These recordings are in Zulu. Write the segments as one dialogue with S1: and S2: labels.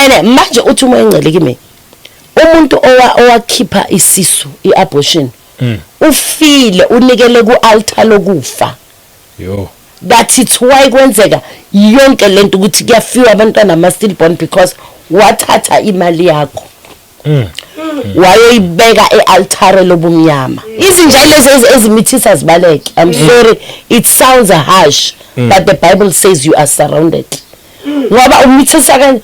S1: And manje uthi umoya engcwele kimi, umuntu owakhipha isisu, i-abortion, ufile, unikele ku-altar lokufa.
S2: Yo.
S1: That it's why kwenzeka yonke lento ukuthi kuyafiwa abantwana ama-stillborn, because wathatha imali yakho wayoyibeka e-altare lobumnyama. Izinja lezi ezimithisa zibaleke. I'm sorry, it sounds harsh, but the Bible says you are surrounded, ngoba umithisa kanje.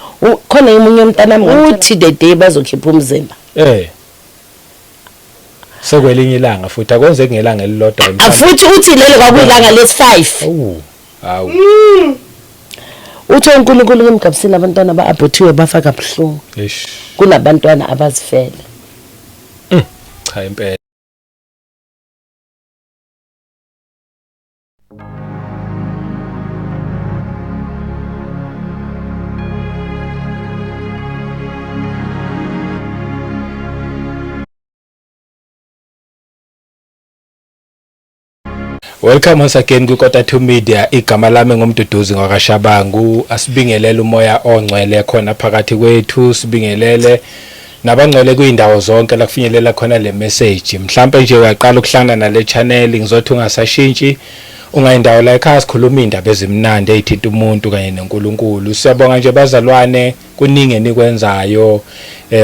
S1: Khona emunye umntanami uthi the day bazokhipha umzimba.
S2: Sekwelinye ilanga futhi, akwenzeki ngelanga elilodwa emhlabeni.
S1: Futhi uthi lelo kwakuyilanga lesi-5.
S2: Awu. Hawu.
S1: Uthi uNkulunkulu kimgabisile, abantwana aba-abortiwe bafa kabuhlungu
S2: Eish.
S1: kunabantwana abazifele.
S2: Cha, impela. Welcome once again kwiKota 2 Media. Igama lami ngumduduzi ngwakashabangu. Asibingelele umoya ongcwele khona phakathi kwethu, sibingelele nabangcwele kuyindawo zonke la kufinyelela khona le message. Mhlambe nje uyaqala ukuhlangana nale channel, ngizothi ungasashintshi, ungayindawo la ekhaya, sikhuluma indaba ezimnandi ezithinta umuntu kanye noNkulunkulu. Siyabonga nje bazalwane, kuningi enikwenzayo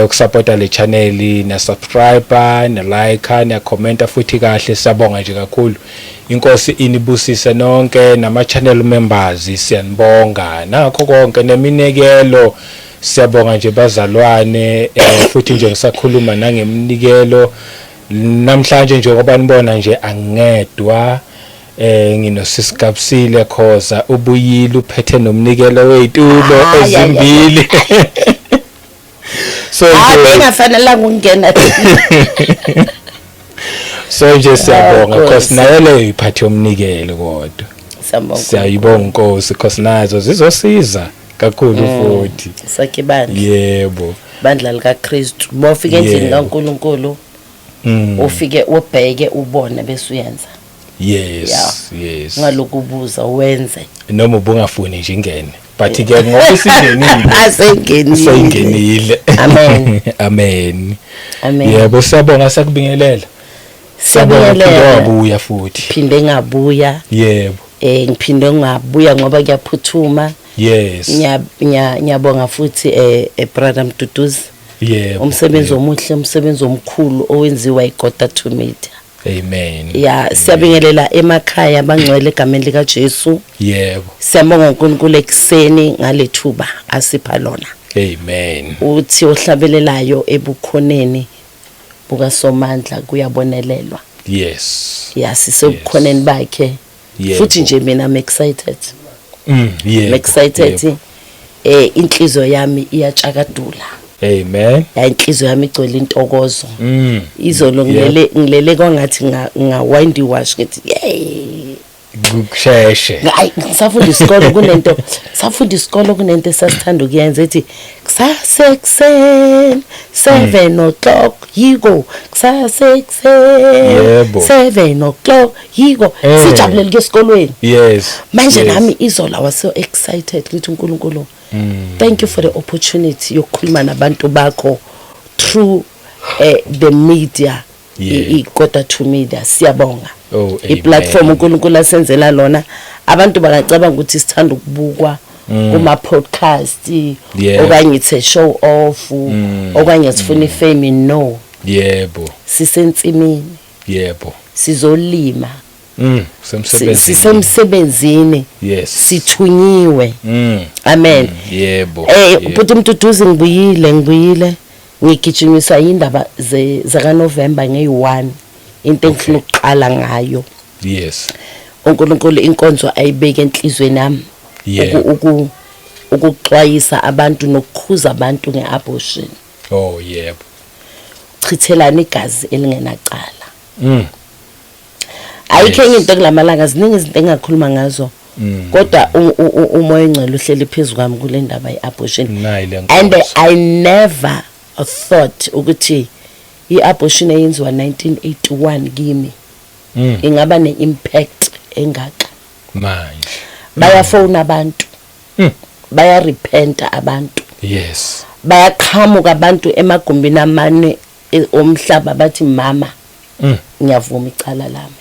S2: ukusupporta le channel, na subscribe, na like, na commenta futhi kahle. Siyabonga nje kakhulu, inkosi inibusise nonke, nama channel members siyanibonga nakho konke neminikelo. Siyabonga nje bazalwane. Futhi nje ngisakhuluma nangeminikelo namhlanje, njengoba nibona nje angedwa, nginoSisigabisile Khoza, ubuyile, uphethe nomnikelo wezitulo
S1: Ay, ay, ay.
S2: ezimbili, so
S1: hayi,
S2: nje
S1: bengafanelanga ukungena.
S2: So nje siyabonga
S1: Nkosi.
S2: because nayo leyo iphathi yomnikelo, kodwa
S1: Siyabonga.
S2: siyayibonga inkosi because nazo zizosiza kakhulu futhi.
S1: Sakhe ibandla.
S2: Yebo.
S1: Bandla likaKristu, bofika endlini kaNkulunkulu, ufike ubheke, ubone, bese uyenza. Ngalokhu ubuza wenze.
S2: Noma ubungafuni nje ingene, but ke ngoba isingenile,
S1: asengenile.
S2: Seyingenile.
S1: Amen.
S2: Amen.
S1: Amen.
S2: Yebo, siyabonga, siyakubingelela, siyabonga, phinde
S1: Siyabingelela.
S2: wabuya futhi.
S1: Phinde ngabuya. Ngiphinde ngabuya ngoba kuyaphuthuma. Ngiyabonga futhi brother Mduduzi, umsebenzi omuhle, umsebenzi omkhulu owenziwa iKota 2 Media.
S2: Amen.
S1: Ya, siyabingelela emakhaya abangcwele egameni lika Jesu. Siyabonga uNkulunkulu ekuseni ngalethuba asipha lona.
S2: Amen.
S1: Uthi ohlabelelayo, ebukhoneni bukaSomandla kuyabonelelwa. Ya, sisebukhoneni bakhe. Futhi nje mina I'm excited. I'm excited. Inhliziyo yami iyatshakadula.
S2: Amen.
S1: Ya, inhliziyo yami igcwele intokozo. Izolo ngilele kwangathi nga wind wash, ngithi yey.
S2: Kusheshe.
S1: Hayi, ngisafunda isikolo kunento, safunda isikolo kunento esasithanda ukuyenza ethi kusasekuseni 7 o'clock, yiko kusasekuseni 7 o'clock, yiko sijabulele ke esikolweni. Manje nami izolo I was so excited, ngithi uNkulunkulu, thank you for the opportunity yokukhuluma nabantu bakho through the media, iKota 2 Media. Siyabonga.
S2: Oh,
S1: I-platform
S2: amen.
S1: uNkulunkulu asenzela lona. Abantu bangacabanga ukuthi sithanda ukubukwa kuma podcast okanye it's a show off okanye sifuna ifame. No. Sisensimini. Sizolima.
S2: Semsebenzini.
S1: Sisemsebenzini. Sithunyiwe. Amen. Bhuti Mduduzi, ngibuyile, ngigijimisa indaba zaka November ngeyi1, into engifuna ukuqala ngayo. uNkulunkulu inkonzo ayibeke enhlizweni yami ukuxwayisa abantu nokukhuza abantu ngeabortion.
S2: Oh yebo.
S1: Chithelana igazi elingenacala. Ayikho enye into kulamalanga, ziningi izinto engakhuluma ngazo. Kodwa umoya ongcwele uhleli phezulu kwami kule ndaba ye-abortion.
S2: Nayi le
S1: And
S2: nkonzo.
S1: I never thought ukuthi i-abortion eyenziwa 1981 kimi ingaba ne-impact engaka.
S2: Manje.
S1: Bayafona abantu. Bayarepenta abantu.
S2: Yes.
S1: Bayaqhamuka abantu emagumbini amane omhlaba bathi mama ngiyavuma icala lami.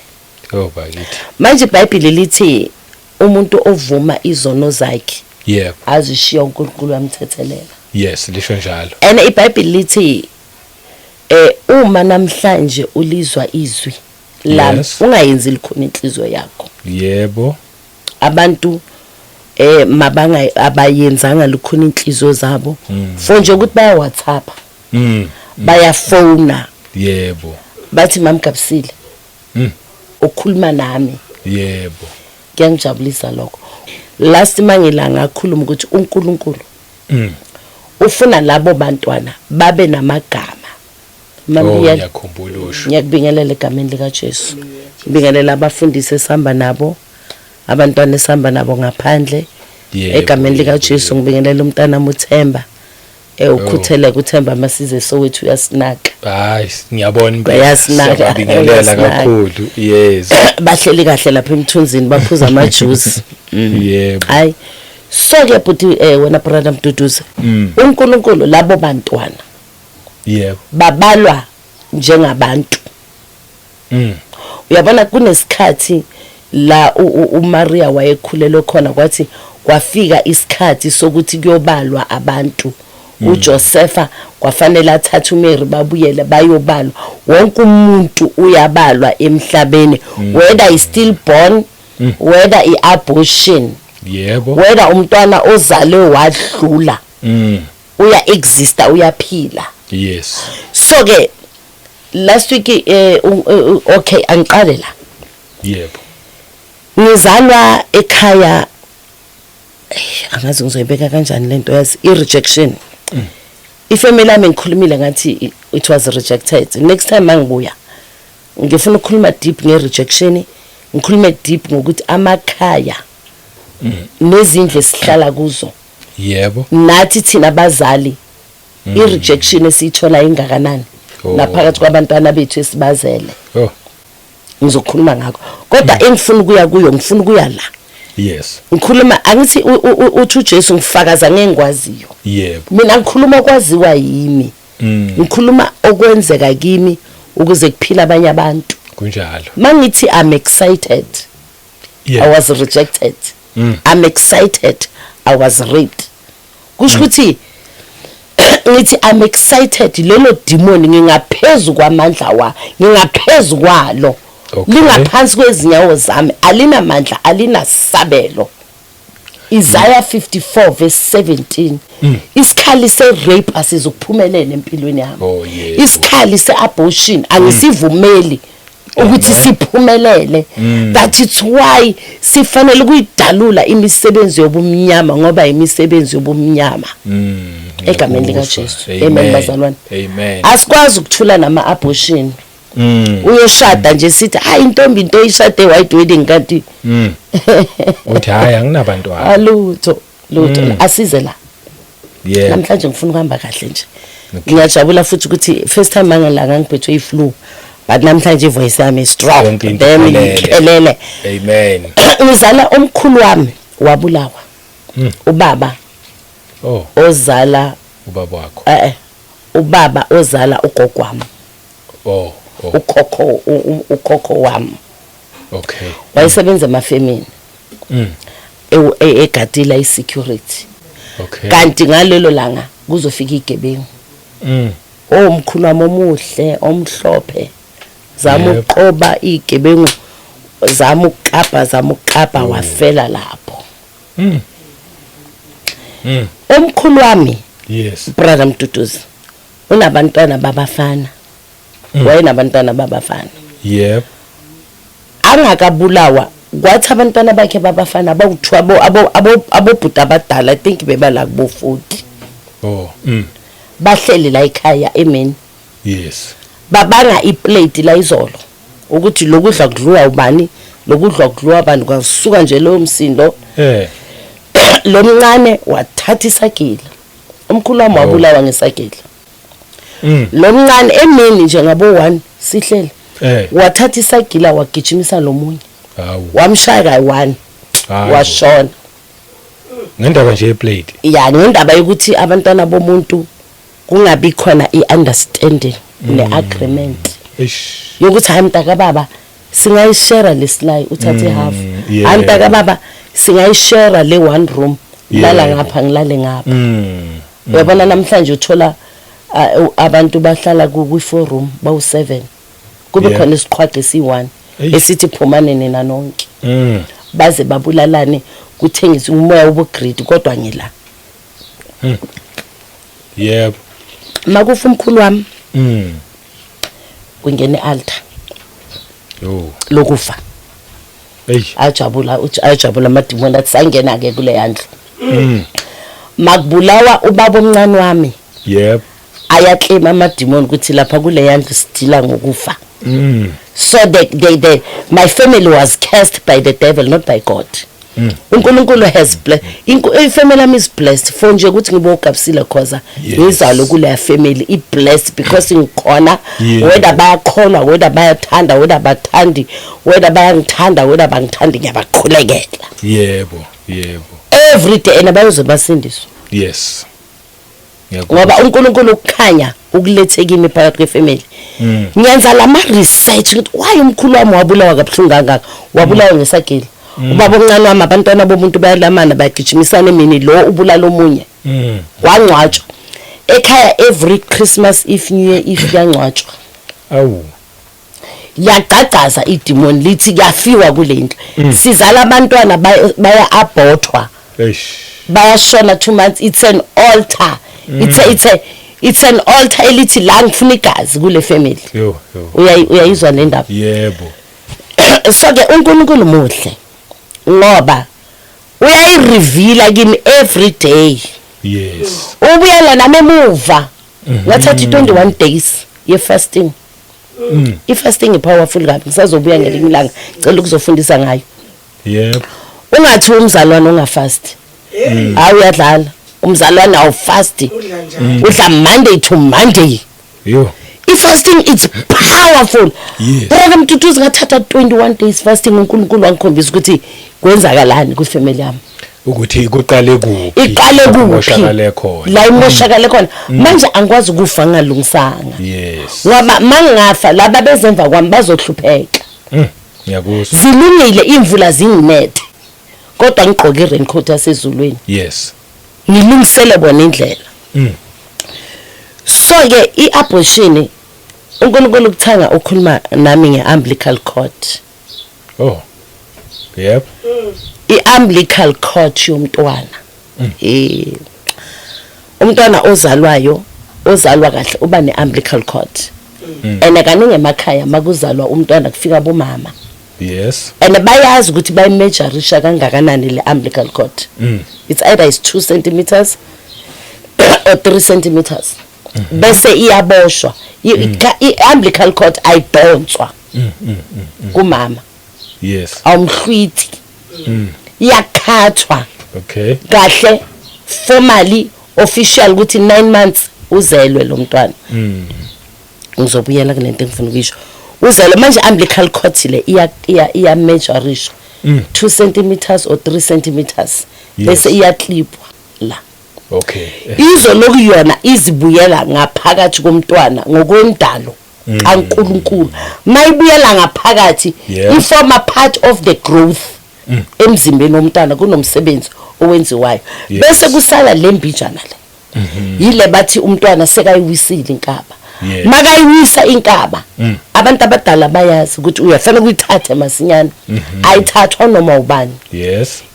S2: Oh bakithi.
S1: Manje iBhayibheli lithi umuntu ovuma izono zakhe
S2: Yebo.
S1: azishiya uNkulunkulu uyamthethelela.
S2: Yes, lisho njalo.
S1: And iBhayibheli lithi uma namhlanje ulizwa izwi lami ungayenzi likhona inhliziyo yakho.
S2: Yebo.
S1: Abantu mabanga abayenzanga lukhona inhliziyo zabo for nje ukuthi baya WhatsApp. Bayafona.
S2: Yebo.
S1: Bathi mam Gabisile. Ukhuluma nami.
S2: Yebo.
S1: Kuyangijabulisa lokho. Last mangila ngakhuluma ukuthi uNkulunkulu ufuna labo bantwana babe namagama.
S2: Mambiya, ngiyakhumbula usho.
S1: Ngiyakubingelela egameni lika Jesu. Ngibingelela abafundisi esihamba nabo, abantwana esihamba nabo ngaphandle. Egameni lika Jesu ngibingelela umntana uThemba. Ukhutheleka uThemba masize sowethu uyasinaka.
S2: Hayi ngiyabona
S1: impela. Uyasinaka.
S2: Siyabingelela kakhulu. Yes.
S1: Bahleli kahle lapha emthunzini baphuza ama juice.
S2: Yebo.
S1: Hayi. So ke bhuti wena brother Mduduzi. uNkulunkulu labo bantwana.
S2: Yebo.
S1: Babalwa njengabantu. Uyabona kunesikhathi la uMaria wayekhulelwe khona kwathi kwafika isikhathi sokuthi kuyobalwa abantu. uJosepha kwafanele athathe uMary babuyele bayobalwa. Wonke umuntu uyabalwa emhlabeni whether is still born, whether i-abortion.
S2: Yebo.
S1: Whether umntwana ozalwe wadlula. Uya exista uyaphila.
S2: Yes.
S1: So ke last week okay angiqale la.
S2: Yebo.
S1: Ngizalwa ekhaya angazi ngizoyibeka kanjani lento yazi i rejection. Ifamily yami ngikhulumile ngathi it was rejected. Next time mangibuya ngifuna ukukhuluma deep nge rejection, ngikhulume deep ngokuthi amakhaya nezindlu esihlala kuzo.
S2: Yebo.
S1: Nathi thina abazali i rejection esiyithola ingakanani naphakathi kwabantwana bethu esibazele. Ngizokhuluma ngakho. Kodwa engifuna ukuya kuyo ngifuna ukuya la.
S2: Yes.
S1: Ngikhuluma angithi uthi uJesu ngifakaza ngengikwaziyo.
S2: Yebo.
S1: Mina ngikhuluma okwaziwa yimi. Ngikhuluma okwenzeka kimi ukuze kuphile abanye abantu.
S2: Kunjalo.
S1: Mangithi I'm excited.
S2: Yeah.
S1: I was rejected. I'm excited. I was raped. Kusho ukuthi ngithi I'm excited lelo demon ngingaphezulu kwamandla wa ngingaphezulu kwalo. Lingaphansi kwezinyawo zami alinamandla alinasabelo. Isaiah 54 verse 17. Isikhali se rape asizukuphumelela empilweni yami.
S2: Oh, yeah.
S1: Isikhali se abortion angisivumeli ukuthi siphumelele. That it's why sifanele ukuyidalula imisebenzi yobumnyama ngoba imisebenzi yobumnyama. Egameni lika Jesu. Amen bazalwane.
S2: Amen.
S1: Asikwazi ukuthula nama abortion. Uyoshada nje sithi hayi intombi into oyishade white wedding kanti
S2: uthi hayi anginabantwana.
S1: Alutho lutho asize la.
S2: Yeah.
S1: Namhlanje ngifuna ukuhamba kahle nje. Ngiyajabula futhi ukuthi first time mangilanga ngiphethwe iflu. But namhlanje ivoice yami is strong. Then ngiphelele.
S2: Amen.
S1: Ngizala omkhulu wami wabulawa. Ubaba.
S2: Oh.
S1: Ozala
S2: ubaba wakho.
S1: Ubaba ozala ugogo wami.
S2: Oh.
S1: Ukhokho ukhokho wami.
S2: Okay.
S1: Wayesebenza emafemini. Egadila isecurity.
S2: Okay.
S1: Kanti ngalelo langa kuzofika igebengu. Omkhulu wami omuhle omhlophe zama uqoba igebengu zama ukukapa wafela lapho. Omkhulu wami.
S2: Yes.
S1: Brother Mduduzi unabantwana babafana. Wayenabantwana babafana.
S2: Yep.
S1: Angakabulawa kwathi abantwana bakhe babafana abawuthu abobhuti abadala I think bebala kubo 40.
S2: Oh.
S1: Bahleli la ekhaya emini.
S2: Yes.
S1: Babanga iplate la izolo ukuthi lokudla kudliwa ubani, lokudla kudliwa abantu kwasuka nje lo msindo. Lo mncane wathatha isagila. Omkhulu wami wabulawa ngesagila. Lo mncane emini nje ngabo 1 sihlele. Wathatha isagila wagijimisa lo munye.
S2: Hawu.
S1: Wamshaya ka 1. Washona.
S2: Ngendaba nje yeplate.
S1: Ya, ngendaba yokuthi abantwana bomuntu kungabi khona i-understanding ne-agreement
S2: Eish.
S1: yokuthi hayi mntaka baba, singayishare lesilayi, uthathe half. Hayi mntaka baba, singayishare le one room, lala ngapha, ngilale ngapha. Uyabona, namhlanje uthola abantu bahlala kwi-four room bawu-seven, kube khona isiqhwaga esiyi-one esithi phumane nina nonke, baze babulalane, kuthengiswe umoya wobugreedy. Kodwa ngila makufa umkhulu wami, kungena i-altar lokufa. Ajabula, ajabula amadimoni, athi sangena-ke kule yandlu. Makubulawa ubaba omncane wami, ayaclaima amadimoni ukuthi lapha kule yandlu sidila ngokufa. So my family was cursed by the devil, not by God. UNkulunkulu has blessed ifamily yami, is blessed for nje ukuthi ngibe uGabisile Khoza. Ngizalwe kuleya family, i blessed because ngikhona. Whether bayakholwa, whether bayathanda, whether bathandi, whether bayangithanda, whether bangithandi, ngiyabaqhulekela
S2: yebo yebo
S1: every day, and bayoze basindiswa.
S2: Ngiyakuzwa.
S1: Ngoba uNkulunkulu ukukhanya ukulethe kimi phakathi kwefamily. Ngiyenza lama research ukuthi why umkhulu wami wabulawa kabuhlungu kangaka, wabulawa ngesagila. Ubaba omncane wami, abantwana bomuntu bayalamana, bayagijimisana emini, lo ubulala omunye. Wangcwatshwa ekhaya every Christmas if New Year if kuyangcwatshwa.
S2: Awu.
S1: Liyagcagcaza idemon, lithi kuyafiwa kule ndlu. Sizala abantwana, baya abortwa,
S2: Eish.
S1: bayashona 2 months. It's an altar, it's an altar elithi la ngifuna igazi kule family.
S2: Yo yo.
S1: Uyayizwa le ndaba?
S2: Yebo.
S1: So ke uNkulunkulu muhle ngoba uyayireveala kimi every day. Ubuyela nami emuva, ngathatha i-21 days ye-fasting. I-fasting i-powerful kabi, ngisazobuya ngelinye ilanga, cela ukuzofundisa ngayo. Ungathi umzalwane ongafast, hayi, uyadlala umzalwane, awufasti.
S3: Udla njani?
S1: Udla Monday to Monday.
S2: Yo.
S1: I-fasting, it's powerful. Brother Mduduzi, ngathatha 21 days fasting, uNkulunkulu wangikhombisa ukuthi kwenzakalani kwifamily yami.
S2: Ukuthi kuqale kuphi?
S1: Iqale kuphi?
S2: Moshakale khona.
S1: La imoshakale khona. Manje angikwazi ukufa ngingalungisanga, ngoba mangingafa laba bezemva kwami bazohlupheka.
S2: Ngiyakuzwa.
S1: Zilungile imvula zinginethe, kodwa ngigqoke i-raincoat yasezulwini, ngilungisele bona indlela. So ke i-abortion, uNkulunkulu kuthanga ukhuluma nami nge-umbilical cord.
S2: Oh. Yep.
S1: I-umbilical cord yomntwana, umntwana ozalwayo, ozalwa kahle, uba ne-umbilical cord, and kaningi emakhaya makuzalwa umntwana kufika bomama, and bayazi ukuthi bayimeasurisha kangakanani le umbilical cord. It's either is 2 centimeters or 3 centimeters, bese iyaboshwa. I-umbilical cord ayidonswa kumama. Awumhlwithi, iyakhathwa kahle, formally official, ukuthi 9 months uzelwe lo mntwana. Ngizobuyela kulento engifuna ukuyisho. Uzelwe manje, umbilical cord le iya measurishwa, 2 centimeters or 3 centimeters, bese iyaclipwa la. Izoloku yona izibuyela ngaphakathi komntwana ngokwendalo kaNkuluNkulu. Mayibuyela ngaphakathi, iforma part of the growth emzimbeni womntwana, kunomsebenzi owenziwayo. Bese kusala le mbijana le, yile bathi umntwana sekayiwisile inkaba. Makayiwisa inkaba, abantu abadala bayazi ukuthi uyafanele ukuyithatha masinyane. Ayithathwa noma ubani.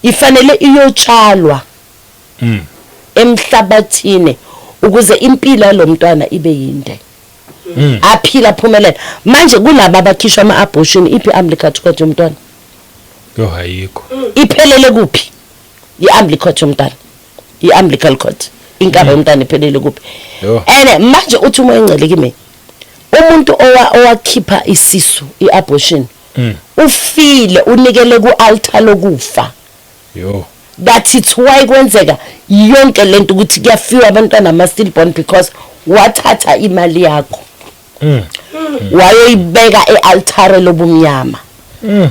S1: Ifanele iyotshalwa emhlabathini ukuze impilo yalomntwana ibe yinde, aphila, aphumelela. Manje kulaba abakhishwa ama-abortion, iphi i-umbilical cord yomntwana?
S2: Yo, ayikho.
S1: Iphelele kuphi i-umbilical cord yomntwana? I-umbilical cord, inkaba yomntwana, iphelele kuphi?
S2: Yo.
S1: And manje uthi umoya engcele kimi, umuntu owakhipha isisu, i-abortion, ufile, unikele ku-altar lokufa.
S2: Yo.
S1: That it's why kwenzeka yonke lento ukuthi kuyafiwa abantwana ama-stillborn, because wathatha imali yakho, wayoyibeka e-altare lobumnyama.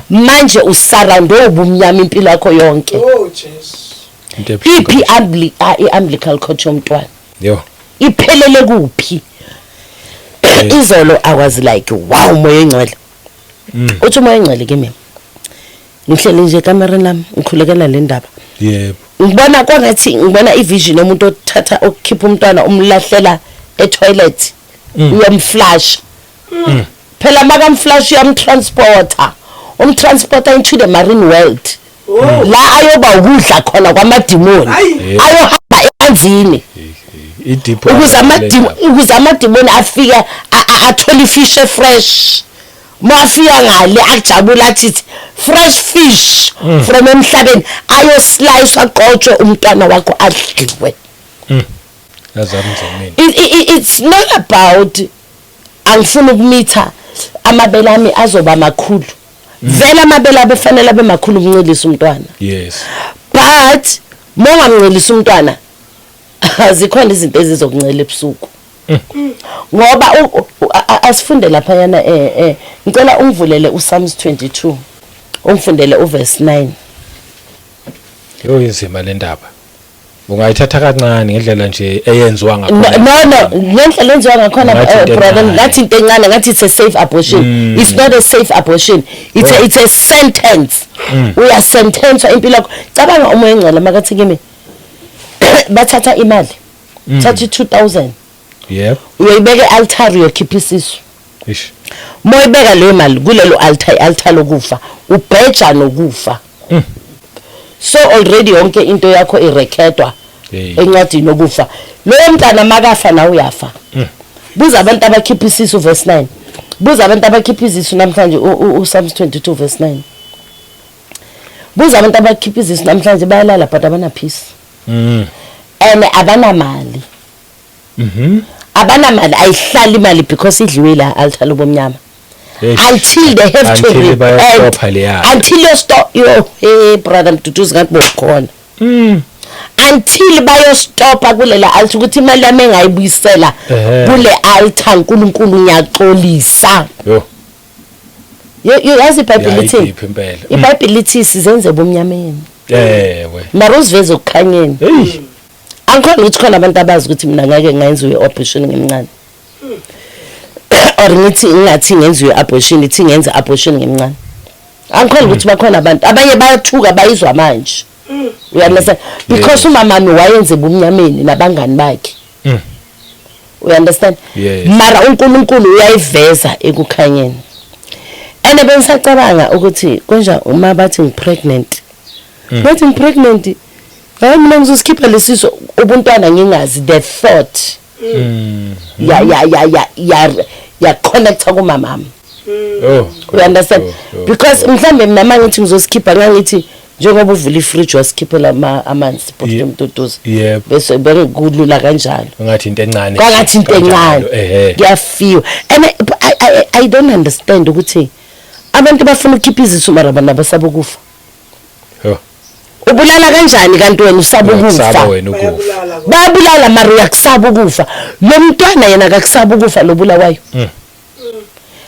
S1: Manje usurroundwe ubumnyama impilo yakho yonke.
S3: Oh Jesu.
S2: Into ebuhlungu.
S1: Iphi i-umbilical cord yomntwana?
S2: Yo.
S1: Iphelele kuphi? Izolo I was like, wow, moya engcwele. Uthi umoya engcwele kimi, ngihleli nje ekamereni lami, ngikhulekela le ndaba. Ngibona kwangathi ngibona ivision yomuntu othatha okukhipha umntwana, umlahlela etoilet, uyamflush. Phela makamflush, uyamtransporta, umtransporta into the marine world, la ayoba ukudla khona kwamadimoni.
S3: Hayi.
S1: Ayohamba emanzini
S2: I-deep.
S1: Ukuze amadimoni afike athole ifish fresh. Mafika ngale ajabula, athi fresh fish from emhlabeni, ayoslice, aqotshwe umntwana wakho, adliwe.
S2: Yazamzamini.
S1: It's not about angifuni ukumitha, amabele ami azoba makhulu. Vele amabele abefanele abe makhulu ukuncelisa umntwana. But mongamncelisa umntwana, zikhona izinto ezizokuncela ebusuku, ngoba asifunde laphayana. Ngicela ungivulele uPsalms 22, ungifundele uverse 9.
S2: Yo, inzima le ndaba. Ungayithatha kancane ngendlela nje eyenziwa
S1: No,
S2: ngakhona.
S1: no, ngendlela enziwa ngakhona.
S2: Ngathi into
S1: Brother,
S2: encane.
S1: ngathi into encane, ngathi it's a safe abortion. It's not a safe abortion, it's a sentence. Uyasentencwa impilo yakho. Cabanga, umoya engcwele makathi kimi, bathatha imali, thatha i-2000, uyoyibeka e-altar, uyokhipha isisu.
S2: Ish.
S1: Moyibeka leyo mali kulelo altar, i-altar lokufa, ubheja nokufa. So already yonke into yakho irekhedwa encwadini yokufa. Loyo mntana makafa, nawe uyafa. Buza abantu abakhipha isisu, verse 9. Buza abantu abakhipha izisu namhlanje. UPsalms 22 verse 9. Buza abantu abakhipha izisu namhlanje, bayalala but abana peace and abanamali. Abanamali, ayihlali imali because idliwe la altar lobomnyama. Until they have to
S2: Until
S1: repent.
S2: bayostopha leya.
S1: Until you stop yo. Hey brother Mduduzi, ngathi bokhona until bayostopa kulela altar ukuthi imali yami engayibuyisela kule altar, uNkulunkulu ngiyaxolisa.
S2: Yo.
S1: Yo, yazi iBhayibheli
S2: Ya,
S1: lithi
S2: i-deep impela.
S1: iBhayibheli lithi sizenze bomnyameni, mara uziveze ukukhanyeni. Angikhona ukuthi khona abantu abazi ukuthi mina ngake ngayenziwa i-abortion ngimncane, or ngithi ngingathi ngenziwe i-abortion, ithi ngenze abortion ngimncane. Angikhona ukuthi bakhona abantu, abanye bayathuka bayizwa manje, you understand, because umamami wayenze bumnyameni nabangani bakhe. You understand?
S2: Yes.
S1: Mara uNkulunkulu uyayiveza ekukhanyeni. And bengisacabanga ukuthi konja uma bathi ngipregnant, bathi ngipregnant, hayi, mina ngizosikhipha lesiso ubuntwana ngingazi. The thought ya ya ya ya ya ya connecta kumamami. You understand?
S2: Oh.
S1: Because mhlambe mina mangithi ngizosikhipha, ngangithi njengoba uvula ifridge wasikhiphela amanzi, bhuti Mduduzi, bese bengikulula kanjalo.
S2: Ngathi into encane.
S1: Kwangathi into encane.
S2: Kanjalo, ehe.
S1: Kuyafiwa. And I don't understand ukuthi abantu bafuna ukukhipha izisu mara bona basaba ukufa.
S2: Yo.
S1: Ubulala kanjani kanti wena usaba
S2: Uyakusaba
S1: ukufa?
S2: wena ukufa.
S3: Bayabulala bona.
S1: Bayabulala mara uyakusaba ukufa. Lo mntwana yena akakusaba ukufa lobulawayo.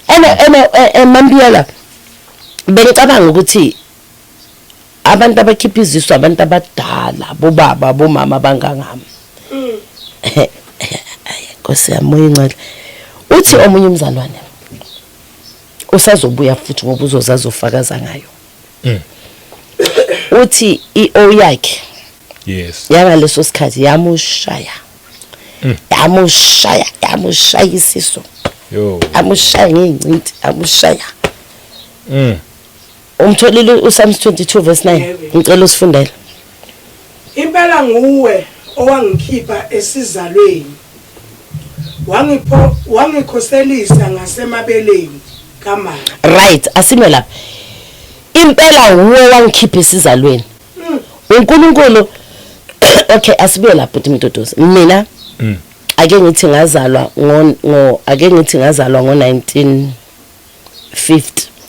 S1: Ene mambiyela, bengicabanga ukuthi abantu abakhipha izisu abantu abadala, bobaba, bomama bangangami. Nkosi yami, moya ingcwele. Uthi omunye umzalwane usazobuya futhi ngoba uzoza azofakaza ngayo. Uthi i-O yakhe yangaleso sikhathi yamushaya, yamushaya, yamushaya isisu.
S2: Yo.
S1: Yamushaya ngey'ncinti, yamushaya. Umtholile uPsalms 22 verse 9?
S3: Yebo.
S1: Ngicela usifundele.
S3: Impela nguwe owangikhipha esizalweni, wangipho wangikhoselisa ngasemabeleni kamama.
S1: Right, asime lapha. Impela wuwe wangikhipha esizalweni, uNkulunkulu. Okay, asibuye lapho, uthi Mduduzi, mina ake ngithi ngazalwa ngo ake ngithi ngazalwa ngo 1950.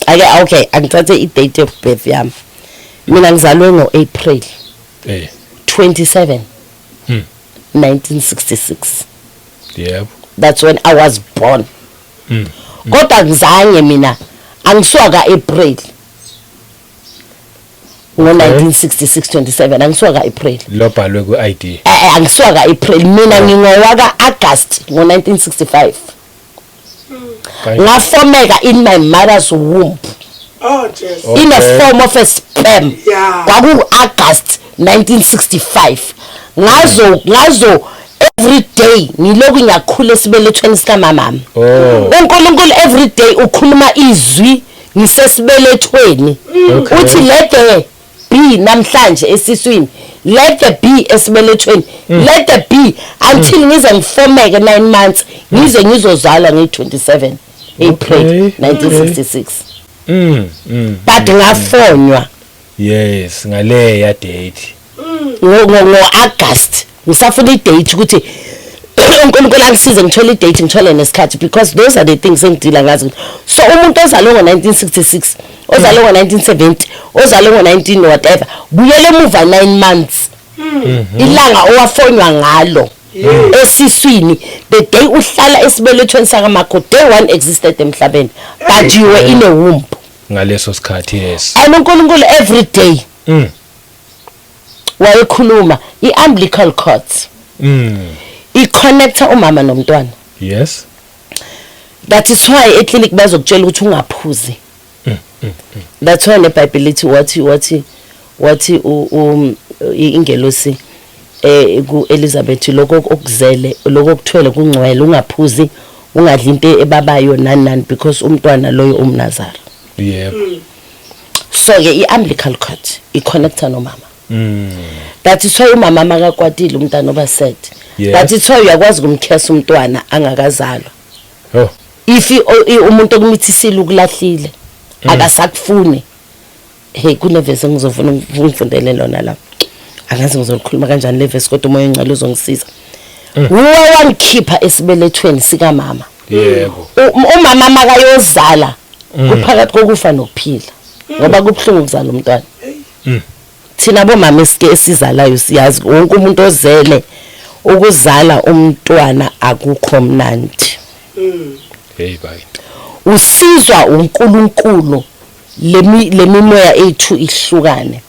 S1: Ake, okay, angithathe i-date of birth yami. Mina ngizalwe ngo-April 27, 1966. That's when I was born. Kodwa ngizange, mina angisuka ka-April. Ngo-1966 27, angisuka ka-April.
S2: Lobhalwe ku-ID.
S1: Angisuka ka-April mina, ngingowaka-August ngo-1965. Ngafomeka in my mother's womb.
S3: Oh Jesu.
S1: In a form of a sperm. Kwaku-August 1965. Ngazo every day ngilokhu ngiyakhula esibelethweni sikamamami. UNkulunkulu every day ukhuluma izwi ngisesibelethweni. Uthi let there be namhlanje esiswini, let there be esibelethweni, let there be, until ngize ngifomeke 9 months, ngize ngizozalwa ngiyi-27 April 1966. But ngafonywa.
S2: Yes, ngale ya date.
S1: Ngo-August. Ngisafuna i-date ukuthi uNkulunkulu angisize ngithole i-date, ngithole nesikhathi, because those are the things engidila ngazo. So umuntu ozalwe ngo-1966, ozalwe ngo-1970, ozalwe ngo-19 whatever, buyele emuva 9 months, ilanga owafonywa ngalo esiswini, the day uhlala esibelethweni sakamakho, day one existed emhlabeni, but you were in a womb.
S2: Ngaleso sikhathi, yes.
S1: And uNkulunkulu every day wayekhuluma. I-umbilical cord i-connecta umama nomntwana. That is why eclinic bazokutshela ukuthi ungaphuzi. That's why neBhayibheli lithi, wathi ingelosi ku Elizabeth, lokho okuzele, lokho okuthwele kungcwele, ungaphuzi, ungadli into ebabayo, nani nani, because umntwana loyo umnazara. So ke i-umbilical cord i-connecta nomama. That is why umama makakwatile, umntana oba sad. That is why uyakwazi ukumkhesa umntwana angakazalwa. If umuntu okumithisile ukulahlile, akasakufuni. Hey, kunevesi engizofuna ungifundele lona la. Angazi ngizolikhuluma kanjani le vesi, kodwa uMoya oNgcwele uzongisiza. Wuwe wangikhipha esibelethweni sikamama. Umama makayozala, kuphakathi kokufa nokuphila, ngoba kubuhlungu ukuzala umntwana. Thina bomama esike esizalayo siyazi, wonke umuntu ozele, ukuzala umntwana akukho mnandi.
S2: Hey bantu.
S1: Usizwa uNkulunkulu lemimoya ethu ihlukane.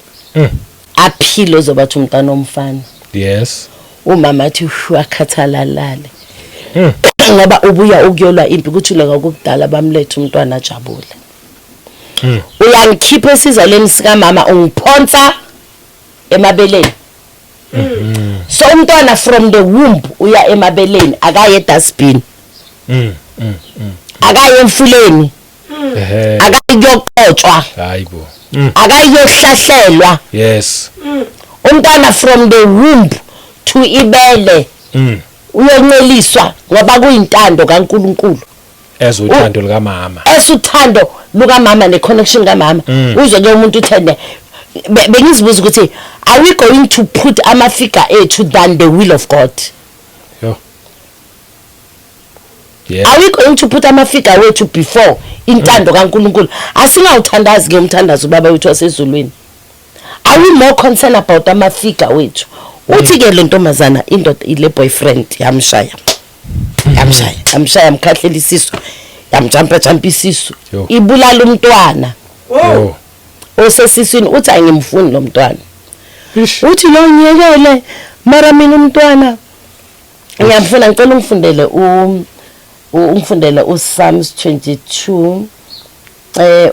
S1: Aphile, ozobathi umntwana omfana. Umama athi hu, akhathalalale, ngoba ubuya ukuyolwa impi, kuthi lokho kudala bamlethe umntwana ajabule. Uyangikhipha esizalweni sikamama, ungiphonsa emabeleni. So umntwana from the womb uya emabeleni, akaye edustbin, akaye emfuleni, akayi kuyoqotshwa,
S2: Hayibo.
S1: Akayi kuyohlahlelwa. Umntwana from the womb to ibele uyonceliswa, ngoba kuyintando kaNkuluNkulu.
S2: Ezuthando likamama.
S1: Esuthando lukamama ne-connection kamama. Uzwe ke umuntu uthende. Bengizibuza ukuthi are we going to put ama-figure ethu than the will of God?
S2: Yo. Yeah.
S1: Are we going to put ama-figure wethu before intando kaNkuluNkulu? Asingawuthandazi ke umthandazo ubaba wethu wasezulwini? Are we more concerned about ama-figure wethu? Uthi ke le ntombazana, indoda ile boyfriend yamshaya, yamshaya, yamshaya, yamkhahlela isisu, yamjampa jampa isisu.
S2: Yo.
S1: Ibulala umntwana
S2: Yo.
S1: osesiswini. Uthi angimfuni lo mntwana.
S2: Ish.
S1: Uthi lo ngiyekele, mara mina umntwana ngiyamfuna. Ngicela ungifundele ungifundele uPsalms 22,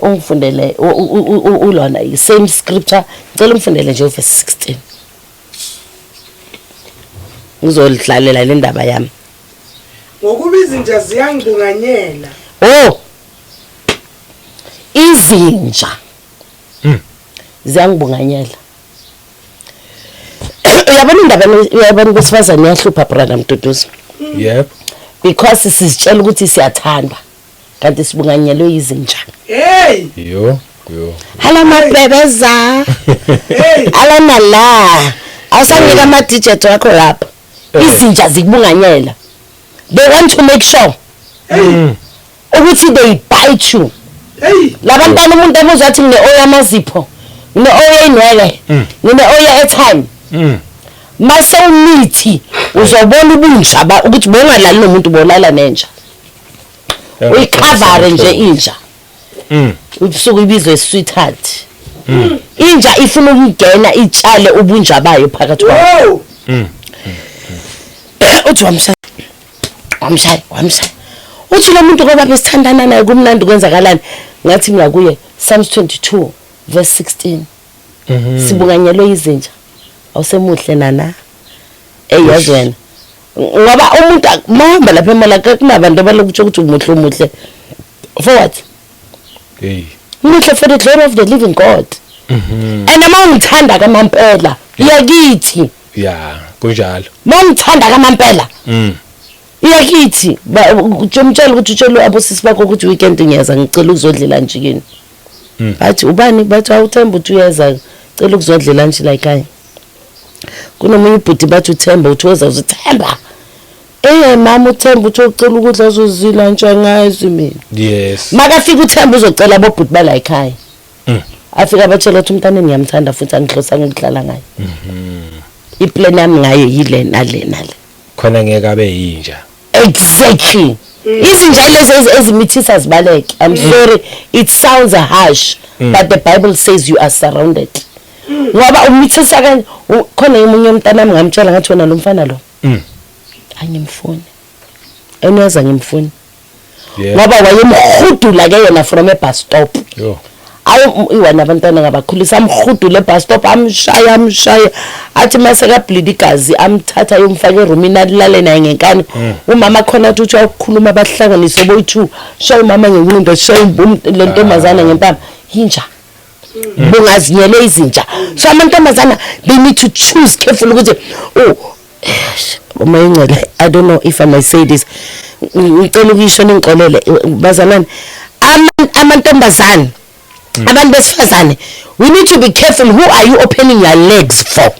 S1: ungifundele ulona same scripture. Ngicela ungifundele nje uverse 16, ngizolidlalela le ndaba yami.
S3: Ngokuba izinja ziyangibunganyela.
S1: Oh, izinja ziyangibunganyela. Uyabona indaba yabantu besifazane iyahlupha, brother Mduduzi, because sizitshela ukuthi siyathandwa, kanti sibunganyelwe izinja.
S3: Hey.
S2: Yo. Yo.
S1: Hala mabhebeza.
S3: Hey.
S1: Alana la awusanika ama-digit wakho lapha. Izinja zikubunganyela. They want to make sure ukuthi they bite you.
S3: Hey.
S1: Labantwana, umuntu ebuzwa athi ngine-oil yamazipho, ngine-oil yey'nwele, ngine-oil ye-airtime. Mase umithi uzobona ubunja ukuthi bongalali nomuntu, bolala nenja, uyikhavare nje inja. Ubusuku ibizwe sweetheart. Inja ifuna ukungena itshale ubunja bayo phakathi kwakho.
S3: Wow.
S1: Uthi wamshaya, wamshaya, wamshaya. Uthi lo muntu, ngoba besithandana naye kumnandi, kwenzakalani? Ngathi mina kuye, Psalms 22 verse 16, sibunganyelwe izinja, awusemuhle nana, eyazi wena, ngoba umuntu mawuhamba lapha emala kunabantu abalokutsho ukuthi umuhle, umuhle for what?
S2: Hey.
S1: Muhle for the glory of the living God. And uma ungithanda kamampela, iyakithi.
S2: Ya, kunjalo.
S1: Uma ungithanda kamampela, iyakithi. Umtshela ukuthi utshele abosisi bakho ukuthi weekend ngiyeza, ngicela ukuzodlela nje kini. Bathi ubani? Bathi awuthemba ukuthi uyeza, cela ukuzodlela nje la ekhaya. Kunomunye ubhuti, bathi uthemba, uthi woza, uzothemba. Mama, uthemba uthi ucela ukudla azozila nje, angazi mina. Makafika uthemba uzocela abobhuti bala ekhaya. Afika abatshela ukuthi umntana ngiyamthanda futhi angihlosanga ukudlala ngaye. Iplan yami ngaye yile nale nale.
S2: Khona ngeke abe yinja.
S1: Exactly. Izinja lezi ezimithisa zibaleke. I'm sorry, it sounds harsh, but the Bible says you are surrounded. Ngoba umithisa kanje, khona omunye umntana wami ngamtshela, ngathi wena lo mfana lo angimfuni. Eniyazi angimfuni. Ngoba wayemhudula ke yena from a bus stop.
S2: Yo.
S1: Awu, iwana abantwana ngabakhulisa, amhudule ebus stop, amshaya, amshaya, athi mase kableed igazi, amthatha ayomfaka erumini, alale naye ngenkani. Umama khona athi uthi uyakhuluma, bahlanganise boyi-two, shaya umama ngenqindo, shaya le ntombazana ngempama. Yinja, bungazinyele izinja. So amantombazana, they need to choose carefully ukuthi, oh uma ingcwele, I don't know if I might say this, ngicela ukuyisho, ningixolele bazalwane. Amantombazane, abantu besifazane, we need to be careful. Who are you opening your legs for?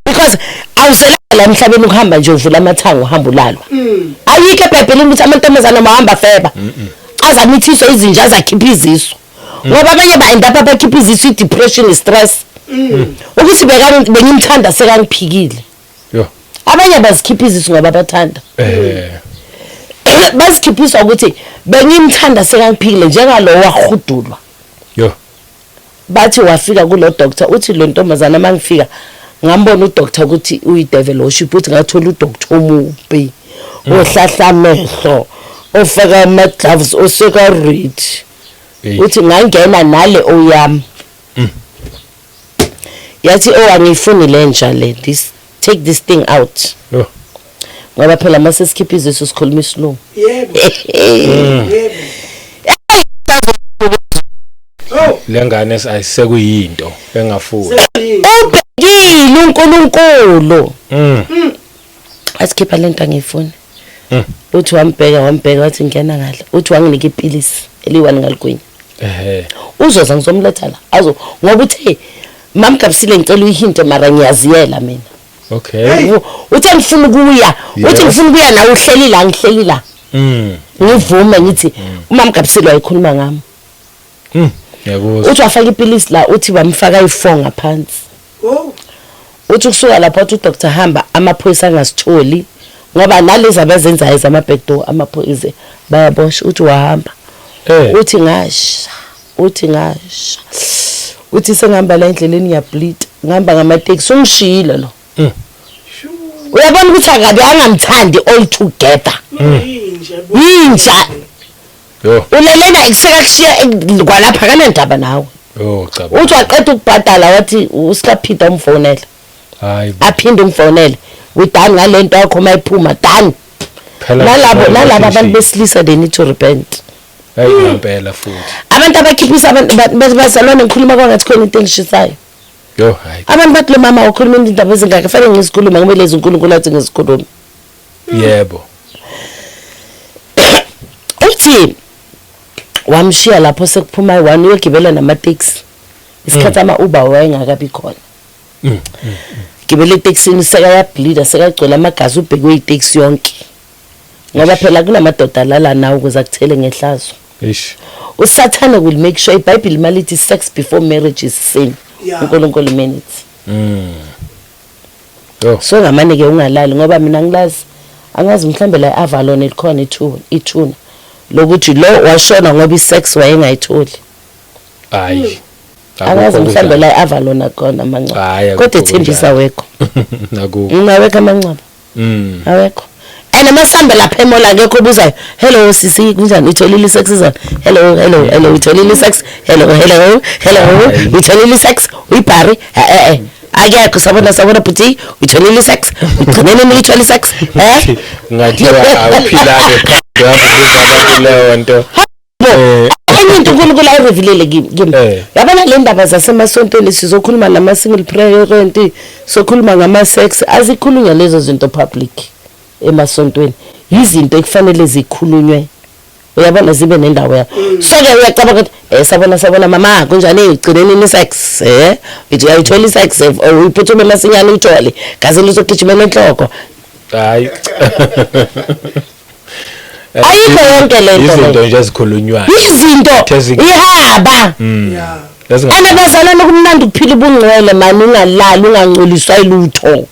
S1: Because awuzelanga la emhlabeni ukuhamba nje uvula amathanga uhamba ulalwa. Ayikho ebhayibhelini ukuthi amantombazane mahamba feba, azamithiswa izinja, azakhipha izisu, ngoba abanye ba-end up abakhipha izisu, i-depression, i-stress, ukuthi bengimthanda sekangiphikile.
S2: Yo.
S1: Abanye bazikhipha izisu ngoba bathanda. Bazikhiphiswa ukuthi bengimthanda sekangiphikile, njengalo wahudulwa.
S2: Yo.
S1: Bathi wafika kulo doctor, uthi lo ntombazana mangifika ngambona udoctor ukuthi uyi-devil worship. Uthi ngathola udoctor omubi, ohlahla amehlo, ofaka ama-gloves, oseka-ready.
S2: Hey.
S1: Uthi ngangena nale oyami, yathi, "Oh, angiyifuni le nja le, this, take this thing out."
S2: Yo.
S1: Ngoba phela mase sikhipha izisu sikhuluma isilungu.
S3: Yebo. Yebo. Oh,
S2: Lengane ayisekuyinto engafuni.
S3: Sekuyini?
S1: Ubhekile uNkulunkulu. Asikhipha lento, angiyifuni. Uthi wambheka, wambheka, wathi ngena ngale. Uthi wanginika ipilisi eliyi-one, ngaligwinya. Uzoza, ngizomletha la azo, ngoba uthe, "Mam Gabisile, ngicela uyihinte, mara ngiyaziyela mina." Uthe ngifuna ukuya, uthi ngifuna ukuya nawe, uhleli la, ngihleli la. Ngivume ngithi umam Gabisile wayekhuluma ngami.
S2: Ngiyakuzwa.
S1: Uthi wafaka ipilisi la, uthi bamfaka i-4 ngaphansi.
S3: Oh,
S1: Uthi kusuka lapho, wathi udoctor hamba, amaphoyisa angasitholi, ngoba nalezi abazenzayo zama-backdoor, amaphoyisa bayaboshwa. Uthi wahamba. Uthi ngasha, uthi ngasha, uthi sengihamba la endleleni, ngiyableed, ngihamba ngamateksi, ungishiyile lo. Uyabona ukuthi akabe angamthandi all together.
S3: Yinja.
S1: Yinja.
S2: Yo.
S1: Ulelena sekakushiya kwalapha, akanandaba nawe.
S2: Yo, cha bo.
S1: Uthi waqeda ukubhadala, wathi usikaphinda umfonela.
S2: Hayi bo.
S1: Aphinde umfonele, "We done ngalento yakho, mayiphuma, done."
S2: Phela
S1: Nalabo, nalabo abantu besilisa, they need to repent.
S2: Hayi, ngempela futhi.
S1: Abantu abakhiphisa abantu bazalwane, ngikhuluma kwangathi khona into engishisayo.
S2: Yo, hayi.
S1: Abantu bathi lo mama ukhuluma indaba ezingaka, fanele ngizikhulume ngoba lezi uNkulunkulu athi ngizikhulume. Uthi wamshiya lapho sekuphuma i-1, uyogibela namateksi, isikhathi ama-Uber wayengakabi khona. Gibela etekisini, sekayableeda, sekagcwele amagazi, ubhekwe iteksi yonke, ngoba phela kunamadoda alala nawe ukuze akuthele ngehlazo.
S2: Eish.
S1: Usathane will make sure. IBhayibheli malithi sex before marriage is sin, uNkulunkulu minutes.
S2: Yo.
S1: So ngamane-ke ungalali, ngoba mina ngilazi, angazi mhlambe la i-Avalon likhona ithuna. Lokuthi lo washona ngoba isex wayengayitholi.
S2: Hayi.
S1: Akazi mhlambe la Avalon akhona amancwaba.
S2: Hhayi, akukho
S1: Kodwa ethembisa
S2: kunjalo.
S1: awekho.
S2: Nakukho.
S1: Awekho amancwaba. Awekho. And masambe lapha emola akekho obuzayo. Hello sisi, kunjani? Utholile isex izolo? Hello, hello, hello, utholile isex? Hello, hello, hello,
S2: Hhayi.
S1: utholile isex? Uyibhari? Eh eh eh. Akekho, sabona sabona bhuti, utholile isex? Ugcine nini uyithola isex? Eh?
S2: Ngathiwa awuphilanga ekhanda uyabuza abantu leyo nto.
S1: Bo, enye into uNkulunkulu ayirevealele kimi. Yabona le ndaba zasemasontweni, sizokhuluma nama single parent, sokhuluma ngama sex, azikhulunywa lezo zinto public emasontweni. Izinto ekufanele zikhulunywe, uyabona, zibe nendawo yawo. So ke uyacabanga ukuthi sabona sabona mama, kunjani, ugcine nini sex, uthi uyayithola isex or uyiphuthume masinyane uyithole, gazi lizogijimela enhloko.
S2: Hayi.
S1: Ayikho yonke lento.
S2: Izinto
S1: leyo.
S2: nje ezikhulunywayo.
S1: Izinto ihaba. And abazalwane, kumnandi ukuphila ubungcwele mani, ungalali, ungangcoliswa ilutho.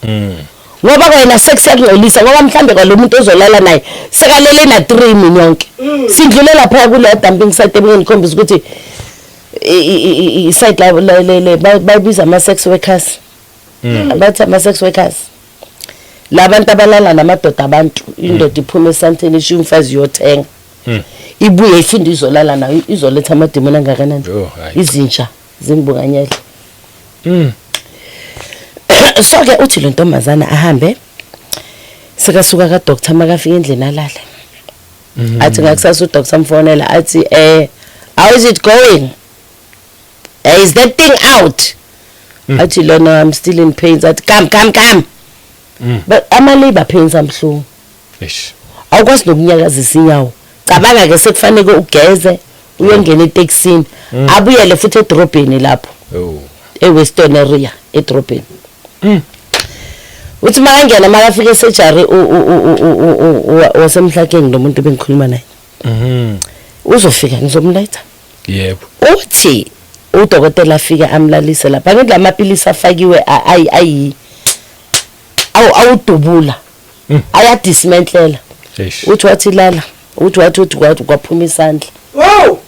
S1: Ngoba kwena sex yakungcolisa, ngoba mhlambe kwalo muntu ozolala naye sekalele na 3 mini yonke. Sindlule lapha kule dumping site ebengikhombisa ukuthi i-site la le bayibiza ama sex workers. Bathi ama sex workers. Labantu abalala namadoda abantu, indoda iphuma esanteni ishiya umfazi yothenga. Ibuye ifinde izolala nayo, izoletha amadimoni angakanani?
S2: Yo, hayi.
S1: Izinja zimbukanyele. So ke uthi lo ntombazana ahambe, sekasuka ka doctor, makafika endlini alale. Athi ngakusasa udoctor amfonela, athi, "How is it going? Is that thing out?" Athi lona, "I'm still in pains." Athi, "Come, come, come." But ama labor pains amhlungu.
S2: Eish.
S1: Awukwazi nokunyakazisa inyawo. Cabanga ke sekufanele ugeze, uyongena etekisini, abuyele futhi edrobheni lapho.
S2: Oh.
S1: eWestern area edrobheni. Uthi makangena, makafika esurgery wasemhlakeni lo muntu bengikhuluma naye. Uzofika ngizomletha.
S2: Yebo.
S1: Uthi udokotela afike amlalise lapha, ngithi lamapilisi afakiwe ayi ayi awu awudubula ayadismantlela.
S2: Eish.
S1: Uthi wathi lala, uthi wathi uthi kwathi kwaphuma isandla.
S3: Wow!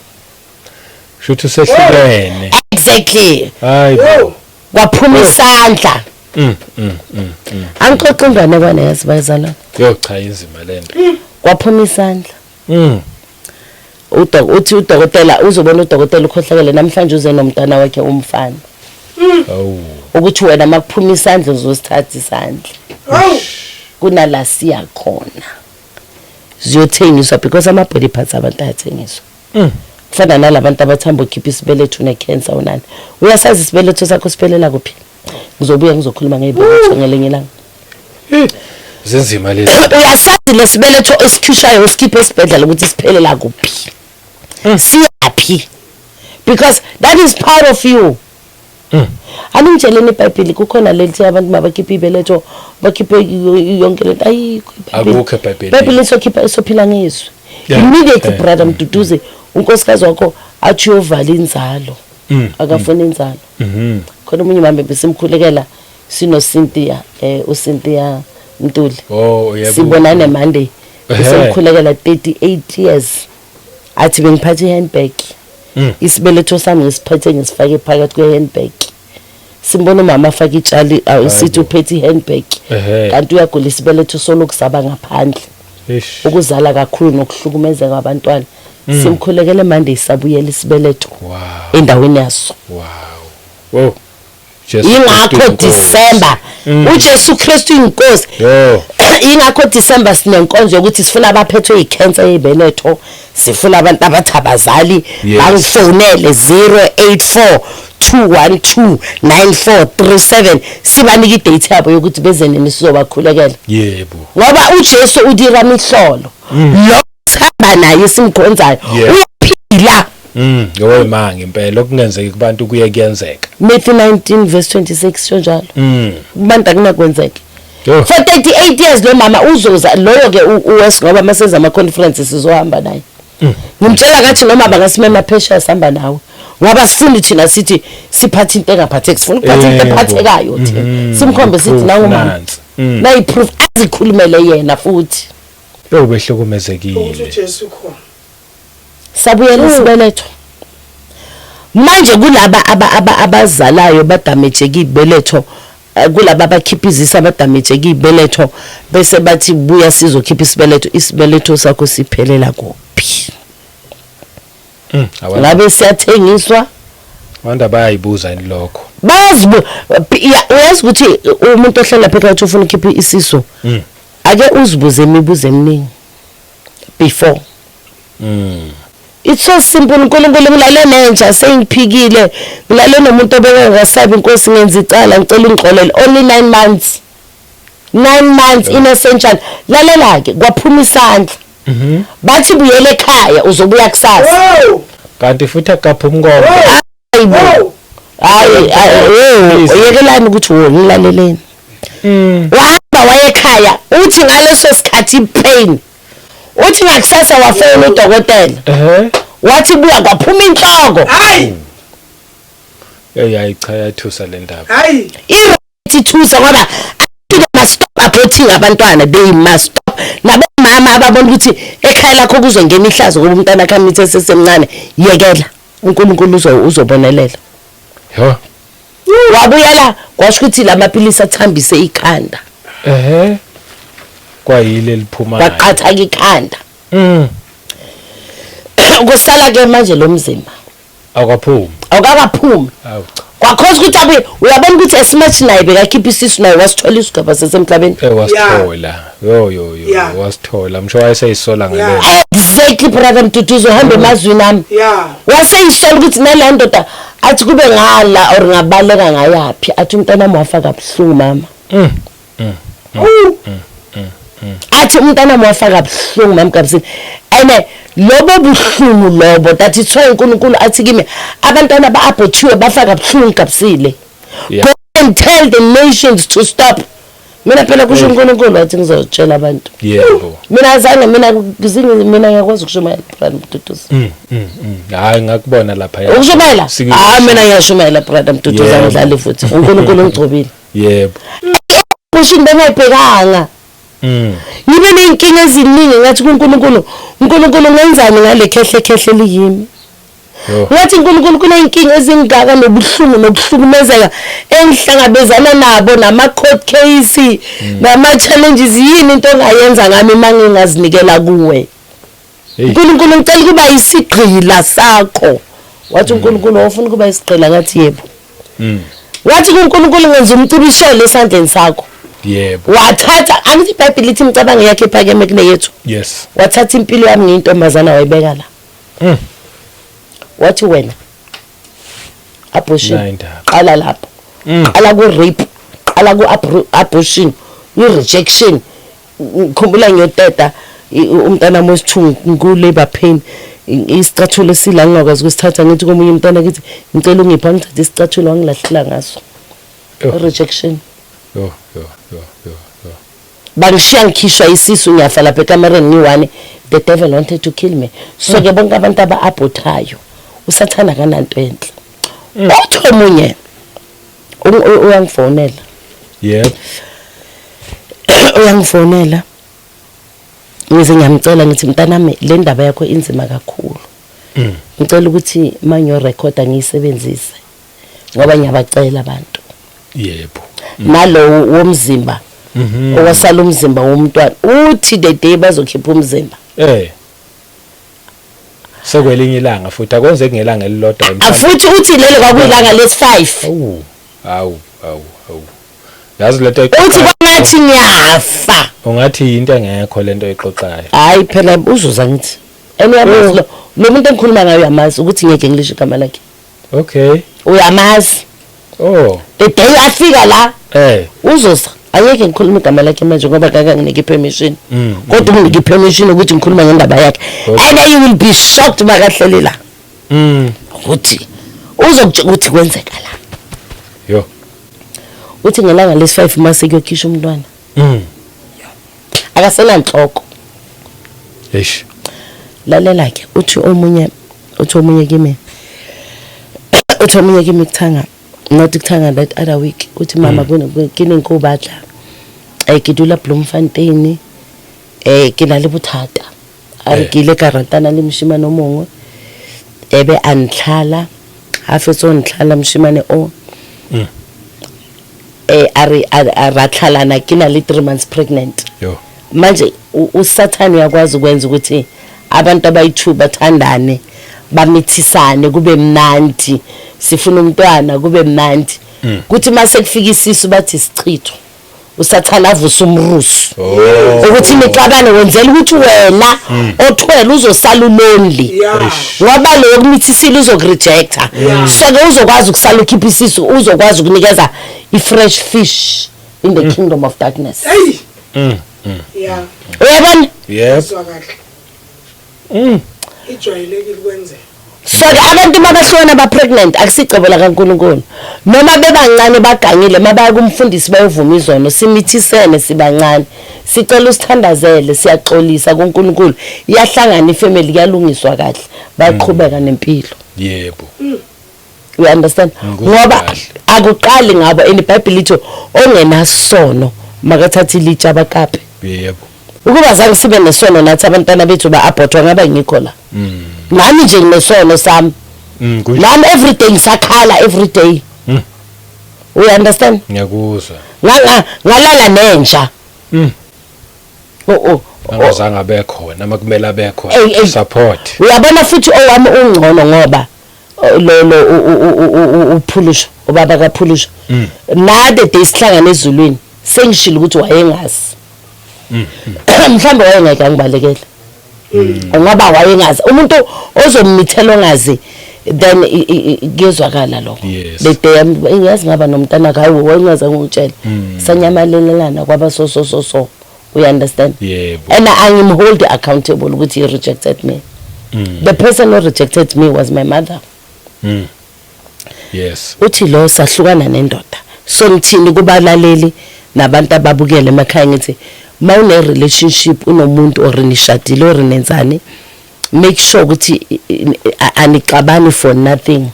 S2: Shuthi usehlukene.
S1: Exactly.
S2: Hayi.
S3: Wow!
S1: Kwaphuma isandla. Angixoxe ingane kwane, yazi bayizalana.
S2: Yo cha, inzima lento.
S1: Kwaphuma isandla. Uthi udokotela uzobona, udokotela ukhohlakele namhlanje, uze nomntwana wakhe umfana.
S2: Oh.
S1: Ukuthi wena makuphuma isandla uzosithatha isandla.
S3: Wow!
S1: Kunala siya khona ziyothengiswa, because ama-body parts abantu ayathengiswa. Kufana nalabantu abathamba ukhipha isibeletho, une-cancer, unani, uyasazi isibeletho sakho siphelela kuphi? Ngizobuya ngizokhuluma ngey'beletho ngelinye ilanga.
S2: Zinzima lezi.
S1: Uyasazi lesibeletho esikhishwayo, esikhiphe esibhedlela, ukuthi siphelela kuphi, siyaphi? Because that is part of you. Aningitsheleni, ibhayibheli kukhona lelithi abantu mabakhiphe ibeletho, bakhiphe yonke lento? Ayikho iBhayibheli.
S2: Akukho eBhayibhelini.
S1: Ibhayibheli lisokhipha esophila ngezwi. Immediately, brother Mduduzi, unkosikazi wakho athi uyovala inzalo, akafuni inzalo. Khona omunye mame besimkhulekela sino Cynthia, uCynthia Mntuli.
S2: Oh, yebo.
S1: Sibonane Monday. Besimkhulekela 38 years, athi bengiphathe i-handbag, isibeletho sami ngisiphethe, ngisifake phakathi kwe-handbag. Simbona umama afake itshali, sithi uphethe i-handbag, kanti uyagula, isibeletho soloku saba ngaphandle.
S2: Eish.
S1: Ukuzala kakhulu nokuhlukumezeka abantwana. Simkhulekele Monday, sabuyela isibeletho endaweni yaso.
S2: Wow. Wow. Jesu
S1: Ingakho
S2: Kristu inkosi.
S1: December, uJesu Kristu inkosi.
S2: Yo.
S1: Ingakho December sinenkonzo yokuthi sifuna abaphethwe icancer yebeletho, sifuna abantu abathi abazali. Bangifonele 084 212 9437, sibanike idate yabo yokuthi beze nini, sizobakhulekela. Ngoba uJesu udira mihlolo, lo sihamba naye simkhonzayo uyaphila.
S2: Ngoyimanga impela, okungenzeki kubantu kuye kuyenzeka.
S1: Matthew 19 verse 26 sho njalo. Kubantu akunakwenzeka.
S2: Yo.
S1: For 38 years lo mama uzoza loyo ke uWest, ngoba masenza ama conferences sizohamba naye. Ngimtshela ngathi noma bangasimema phesheya sihamba nawe, ngoba sifuni thina sithi siphathe into engaphatheki, sifuna ukuphatha into ephathekayo thina. Simkhombe sithi
S2: Proof
S1: nangu mama.
S2: nansi.
S1: Nayi proof, azikhulumele yena futhi.
S2: Yo,
S3: Ukuthi
S2: behlukumezekile.
S3: uJesu khona.
S1: Sabuyela isibeletho. Manje kulaba abazalayo badamejeka ibeletho, kulaba abakhipha izisa abadamejeka ibeletho, bese bathi buya sizokhipha isibeletho, isibeletho sakho siphelela kuphi? Ngabe siyathengiswa?
S2: Abantu abayayibuza yini lokho?
S1: Bayazibu uyazi ukuthi umuntu ohlala lapha ekhaya ufuna ukukhipha isisu. Ake uzibuze imibuzo eminingi before. It's so simple. uNkulunkulu, ngilale nenja sengiphikile, ngilale nomuntu obekangasabi inkosi, ngenza icala, ngicela ungixolele. Only 9 months, 9 months, innocent child. Lalela ke, kwaphuma isandla, bathi buyele ekhaya, uzobuya kusasa.
S3: Oh!
S2: Kanti futhi akaphumi konke.
S1: Hayibo.
S3: Oh!
S1: Hayi, hayi, yekelani ukuthi wo, ngilaleleni. Wahamba waye ekhaya, uthi ngaleso sikhathi pain, uthi ngakusasa wafona udokotela, wathi buya, kwaphuma inhloko.
S3: Hayi!
S2: Hey, hayi cha, yathusa le ndaba.
S3: Hayi!
S1: I-right ithusa ngoba they must stop aborting abantwana, they must stop. Nabomama ababona ukuthi ekhaya lakho kuzongena ihlazo ngoba umntwana akhe amithe esesemncane, yekela, uNkulunkulu uzobonelela.
S2: Yo.
S1: Wabuyela, kwasho ukuthi la maphilisi athambise ikhanda.
S2: Kwayile liphuma.
S1: Kwaqhathaka ikhanda. Kusala ke manje lo mzimba.
S2: Awukaphumi.
S1: Awukakaphumi.
S2: Awu cha.
S1: Kwakhoza ukuthi abuye, uyabona ukuthi as much naye bekakhipha isisu, naye wasithola isigaba sasemhlabeni.
S2: Wasithola. Yo yo yo, wasithola. Msho wayeseyisola ngale.
S1: Exactly, brother Mduduzo, uhambe emazwini ami. Waseyisola ukuthi nala ndoda athi kube ngala or ngabaleka ngayaphi, athi umntwana wafa kabuhlungu mama. Athi umntana wafa kabuhlungu mama Gabisile, and lobo buhlungu lobo, that is why uNkulunkulu athi kimi abantwana ba-abortiwe bafa kabuhlungu, Gabisile. Go and tell the nations to stop. Mina phela kusho uNkulunkulu wathi ngizotshela abantu. Mina azange, mina ngizingi, mina ngiyakwazi ukushumayela, brother Mduduzi.
S2: Hayi, ngakubona lapha.
S1: Ukushumayela, hayi, mina ngiyashumayela, brother Mduduzi. Angidlali futhi, uNkulunkulu ungigcobile. Kusho into engayibhekanga. Ngibe ney'nkinga eziningi, ngathi kuNkulunkulu, uNkulunkulu, ngenzani ngale khehle khehle liyimi?
S2: Yo.
S1: Ngathi uNkulunkulu, kuney'nkinga ezingaka nobuhlungu nokuhlukumezeka engihlangabezana nabo, nama-court case, nama-challenges, yini into ongayenza ngami uma ngingazinikela kuwe?
S2: Hey.
S1: uNkulunkulu, ngicela ukuba isigqila sakho. Wathi uNkulunkulu, wawufuna ukuba isigqila? Ngathi yebo. Wathi kuNkulunkulu, ngenza umcibisholo esandleni sakho. Wathatha, angithi iBhayibheli lithi imicabango yakhe iphakeme kuneyethu?
S2: Yes.
S1: Wathatha impilo yami ngiyintombazana, wayibeka la. Wathi wena abortion.
S2: Nayi indaba.
S1: Qala lapho, qala ku-rape, qala ku-abortion, i-rejection. Ngikhumbula ngiyoteta umntana wami wesi-two ku-labour pain, isicathulo esila ngingakwazi ukusithatha, ngithi komunye umntana kithi ngicela ungipha ngithathe isicathulo, wangilahlela ngaso.
S2: Yo.
S1: Rejection.
S2: Yo yo yo yo yo.
S1: Bangishiya ngikhishwa isisu, ngiyafa lapha ekamereni ngiyi-one. The devil wanted to kill me. So ke bonke abantu aba-abortayo, usathana akananto enhle. Uthi omunye uyangifonela. Uyangifonela, ngize ngiyamcela, ngithi mntanami, le ndaba yakho inzima kakhulu, ngicela ukuthi uma ngiyorekhoda ngiyisebenzise ngoba ngiyabacela abantu. Nalowo womzimba owasala, umzimba womntwana, uthi the day bazokhipha umzimba,
S2: Sekwelinye ilanga futhi, akwenzeki ngelanga elilodwa mhlawumbe.
S1: Futhi uthi lelo kwakuyilanga lesi-5.
S2: Awu awu awu awu, yazi lento
S1: Uthi kwangathi ngiyafa.
S2: Ungathi into engekho lento oyixoxayo.
S1: Hayi phela, uzuza ngithi and uyamazi lo muntu engikhuluma ngayo, uyamazi ukuthi ngeke ngilisho igama lakhe. Uyamazi. The day afika la, uzoza, angeke ngikhulume igama lakhe manje ngoba kakanginike i-permission, kodwa unginike i-permission ukuthi ngikhulume ngendaba yakhe. And you will be shocked makahleli la ukuthi uzokutshela ukuthi kwenzeka la.
S2: Yo.
S1: Uthi ngelanga lesi-5 mase kuyokhishwa umntwana, akasenanhloko.
S2: Eish.
S1: Lalela ke, uthi omunye kimi kuthanga, not kuthanga, that other week, uthi mama, ke ne ke o batla, ke dula Bloemfontein, ke na le bothata. A re ke ile ka ratana le moshimane o mongwe. Ebe a ntlhala ha fetsa o ntlhala moshimane o a re a ra tlhalana ke na le 3 months pregnant.
S2: Yo.
S1: Manje uSathane uyakwazi ukwenza ukuthi abantu abayi-2 bathandane, bamithisane, kube mnandi, sifuna umntwana kube mnandi. Kuthi mase kufika isisu bathi sichitho, uSathane avusa umrusu ukuthi nixabane, wenzela ukuthi wena othwele uzosala ulonely, ngoba lo yokumithisile uzokurejecta. So ke uzokwazi ukusala ukhipha isisu, uzokwazi ukunikeza i-fresh fish in the kingdom of darkness.
S3: Hey. Yeah.
S1: Uyabona?
S2: Yep.
S3: Izwa kahle. Ijwayelekile ukwenzeka.
S1: So ke abantu mabahlona ba-pregnant akusicebo lakaNkulunkulu, noma bebancane bagangile, mabaya kumfundisi bayovuma izono. Simithisene sibancane, sicela usithandazele, siyaxolisa kuNkulunkulu, iyahlangana ifamily, kuyalungiswa kahle, bayaqhubeka nempilo. You understand?
S2: Ngikuzwa
S1: Ngoba
S2: kahle.
S1: akuqali ngabo, and iBhayibheli lithi ongenasono makathathe ilitshe abakape. Ukuba zange sibe nesono nathi, abantwana bethu ba-abortwa, ngaba ngikho la nami nje nginesono sami. Nami everyday ngisakhala every day. You understand?
S2: Ngiyakuzwa.
S1: Ngalala nenja. Oh.
S2: Angazange abe khona ama kumele abe
S1: Ey,
S2: khona
S1: ey.
S2: support.
S1: Uyabona futhi owami ungcono ngoba lo uphulusha, ubaba kaphulusha, na the day sihlangana ezulwini sengishilo ukuthi wayengazi, mhlawumbe wayengeke angibalekele ngoba wayengazi umuntu ozomithela ongazi, then kuyezwakala lokho. The day ngiyazi ngaba nomntana, hayi, wayengazi, angitshela, sanyamalelana kwaba so so so so, we understand?
S2: Yebo.
S1: And angim hold accountable ukuthi he rejected me. The person who rejected me was my mother. Uthi lo sahlukana nendoda. So ngithini kubalaleli nabantu ababukele emakhaya? Ngithi mawune relationship unomuntu or nishadile or nenzani, make sure ukuthi anixabani for nothing,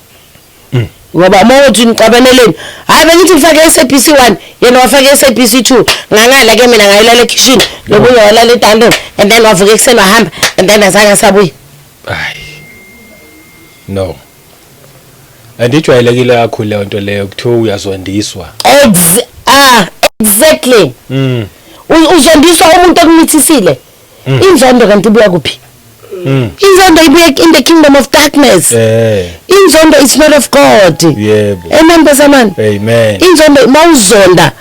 S1: ngoba uma uthi nixabaneleni, hayi, bengithi ngifake SABC 1, yena wafake SABC 2, ngangala ke mina ngayilala ekhishini, lokunye walala edandeni, and then wavuka ekuseni wahamba, and then azange asabuya.
S2: Ay, no, andijwayelekile kakhulu leyo nto leyo, kuthiwa uyazondiswa.
S1: Exactly. Uzondiswa umuntu okumithisile. Inzondo kanti ibuya kuphi? Inzondo ibuya in the kingdom of darkness. Inzondo is not of God. Amen, bazalwane.
S2: Amen.
S1: Inzondo, mawuzonda,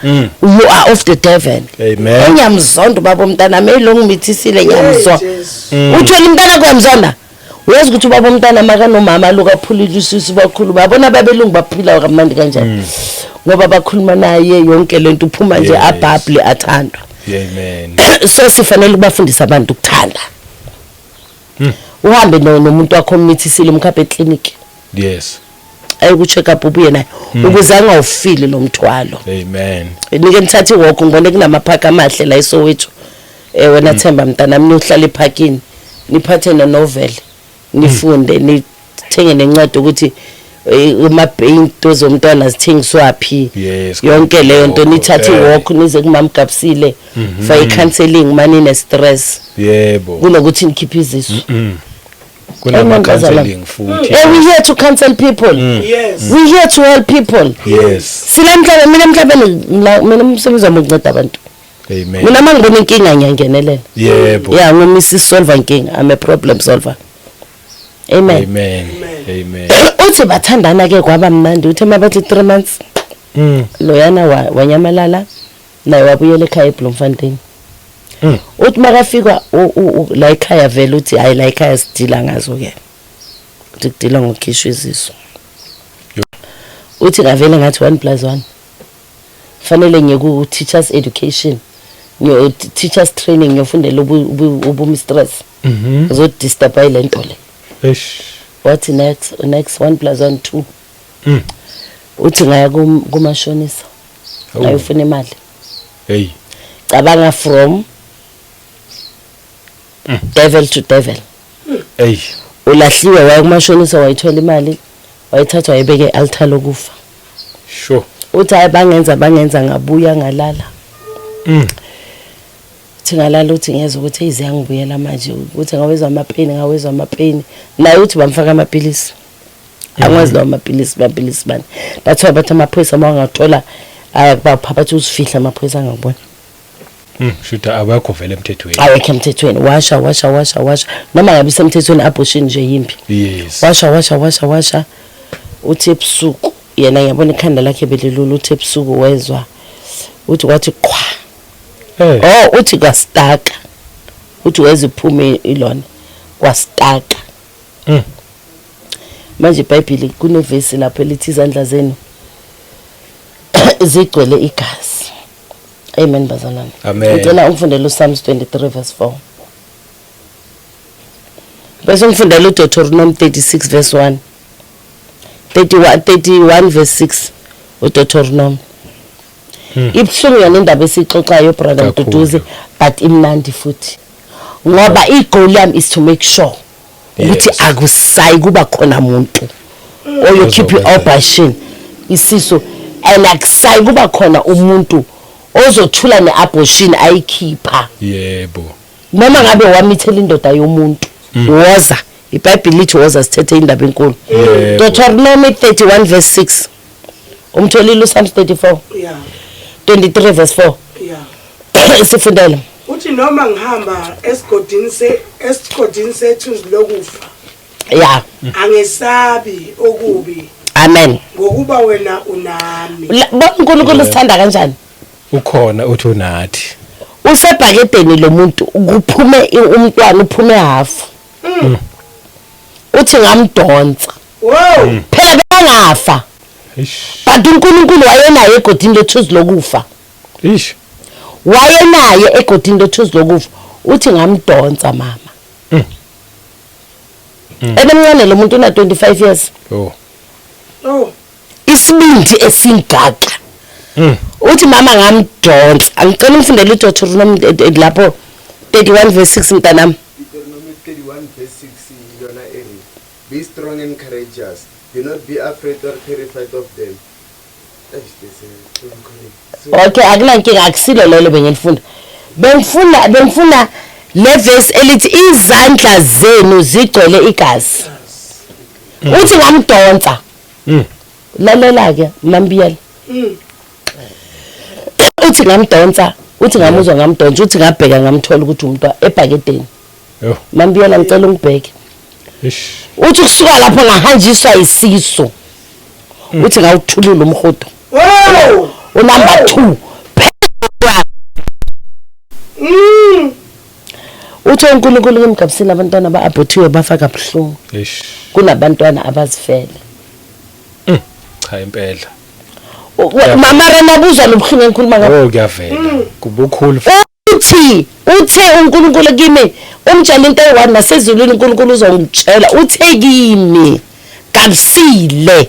S1: you are of the devil.
S2: Amen.
S1: Engiyamzonda ubaba umntana mele ongimithisile, ngiyamzonda.
S3: Jesu.
S1: Uthola umntana kuyamzonda, uyazi ukuthi ubaba umntana makanomama lokaphulile ususu bakhulu, babona babelungu baphila kamnandi kanjani, ngoba bakhuluma naye yonke lento, uphuma nje abhabhule, athandwa.
S2: Amen.
S1: So sifanele ukubafundisa abantu ukuthanda. Uhambe nomuntu wakho ommithisile, umkhaphe eclinic, ayoku-check up, ubuye naye ukuze angawufili lo mthwalo.
S2: Amen.
S1: Nike nithathe i-walk, ngibone kunamaphaki amahle la eSoweto. Wena Themba mntanami, niyohlala ephakini, niphathe ne-novel, nifunde, nithenge nencwadi ukuthi into zomntwana zithengiswaphi. Yonke leyo nto, nithathe i-walk, nize kumama Gabsile for i-counselling mani stress, kunokuthi nikhiphe izisu.
S2: Kunama counseling futhi.
S1: We here to counsel people. We here to help people. Sila emhlabeni, mina emhlabeni mina umsebenzi wami ukunceda abantu.
S2: Amen.
S1: Mina uma ngibona inkinga ngiyangenelela. Yeah, ngumisi solver inkinga, I'm a problem solver. Amen.
S2: Amen, amen.
S1: Uthi bathandana ke, kwaba mnandi, uthi mabathi 3 months, loyana wanyamalala naye, wabuyela ekhaya eBloemfontein. Uthi makafika la ekhaya vele, uthi hayi, la ekhaya sidila ngazo ke, uthi kudila ngokukhishwa izisu. Uthi ngavele ngathi 1 plus 1, fanele ngiye ku teachers education, ngiyo teachers training, ngiyofundela ubu mistress, uzodisturb le nto le.
S2: Eish.
S1: Wathi next 1 plus 1 2. Uthi ngaya kumashonisa, ngayofuna imali.
S2: Hey.
S1: Cabanga, from devil to devil.
S2: Hey.
S1: Ulahliwe, waya kumashonisa, wayithola imali, wayithatha, wayibeka e-altar lokufa. Uthi hayi, bangenza, bangenza, ngabuya ngalala. Uthi ngalala, uthi ngezwa ukuthi hey, ziyangibuyela manje. Uthi ngawezwa amapeni, ngawezwa amapeni. Naye uthi bamfaka amapilisi, angwazi lawo mapilisi, mapilisi bani. Bathiwa bathi amaphoyisa uma wangathola ayakubapha, bathi uzifihla, amaphoyisa angakubona.
S2: Shutha awekho vele emthethweni.
S1: Awekho emthethweni. Washa, washa, washa, washa. Noma ngabe isemthethweni, abortion nje yimbi. Washa, washa, washa, washa. Uthi ebusuku yena, ngiyabona ikhanda lakhe belilula, uthi ebusuku wezwa, uthi kwathi qhwa. Oh, uthi kwastaka, uthi wezwa iphume ilona, kwastaka. Manje iBhayibheli kunevesi lapho elithi izandla zenu zigcwele igazi. Amen, bazalwane.
S2: Amen.
S1: Ngicela ungifundele uPsalms 23 verse 4, bese ungifundele uDeuteronomy 36 verse 1, 31, 31 verse 6 uDeuteronomy. Ibuhlungu yona indaba esiyixoxayo, brother.
S2: Kakhulu.
S1: Mduduzi, but imnandi futhi ngoba igoal yami is to make sure ukuthi akusayi kuba khona muntu oyokhipha
S2: Ozokwenza.
S1: I-abortion isisu, and akusayi kuba khona umuntu ozothula ne-abortion ayikhipha. Noma ngabe wamithela indoda yomuntu, woza, iBhayibheli lithi woza sithethe indaba enkulu. Deuteronomy 31 verse 6. Umtholile uPsalms 34?
S3: Yeah.
S1: 23 verse 4.
S3: Yeah.
S1: Sifundele.
S3: Uthi noma ngihamba esigodini sethunzi lokufa, angesabi okubi,
S1: Amen.
S3: ngokuba wena unami.
S1: Bona uNkulunkulu sithanda kanjani.
S2: Ukhona, uthi unathi.
S1: Usebhakedeni lo muntu, kuphume umntwana, uphume hafu. Uthi ngamdonsa. Phela bengafa. But uNkulunkulu wayenaye egodini lethunzi lokufa. Wayenaye egodini lethunzi lokufa. Uthi ngamdonsa, mama. Ebemncane lo muntu, una 25 years.
S2: Oh.
S3: Oh.
S1: Isibindi esingaka. Uthi mama ngamdonsa. Angicela umfundele uDeuteronomy lapho 31 verse 6, mntanami.
S4: Deuteronomy 31 verse 6 yona eri, "Be strong and courageous. Do not be afraid or terrified of them." Eish, there's a phone calling. So,
S1: Okay, akunankinga, akusilo lelo bengilifunda. Bengifuna le verse elithi izandla zenu zigcwele igazi. Uthi ngamdonsa. Lalela ke, mambiyela. Uthi ngamdonsa, uthi ngamuzwa, ngamdonsa, uthi ngabheka, ngamthola ukuthi umuntu ebhakedeni.
S2: Yo.
S1: Mambiyela, ngicela ungibheke. Uthi kusuka lapho ngahanjiswa isisu. Uthi ngawuthulula umhudo. Unumber 2. Uthi uNkulunkulu kimgabisile, abantwana ba-abortiwe bafa kabuhlungu kunabantwana abazifele.
S2: Cha, impela.
S1: Mama Rena, buzwa lobuhlungu engikhuluma ngabo.
S2: Oh, kuyavela. Kubukhulu.
S1: Uthi uthe uNkulunkulu kimi, umtshela into eyi-one, nasezulwini uNkulunkulu uzongitshela, uthe kimi, Gabisile,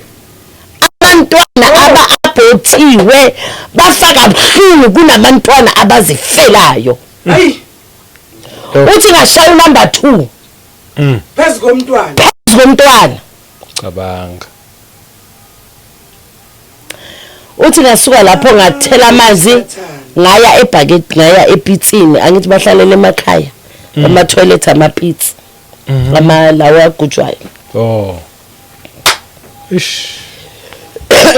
S1: abantwana aba-abortiwe bafa kabuhlungu kunabantwana abazifelayo.
S3: Hayi.
S1: Uthi ngashaya unumber 2.
S3: Phezu komntwana.
S1: Phezu komntwana.
S2: Cabanga.
S1: Uthi ngasuka lapho ngathela amanzi, ngaya ebhakethi, ngaya epitsini. Angithi bahlalela emakhaya, ama-toilet, amapitsi, ama lawa agujwayo.
S2: Oh. Ish.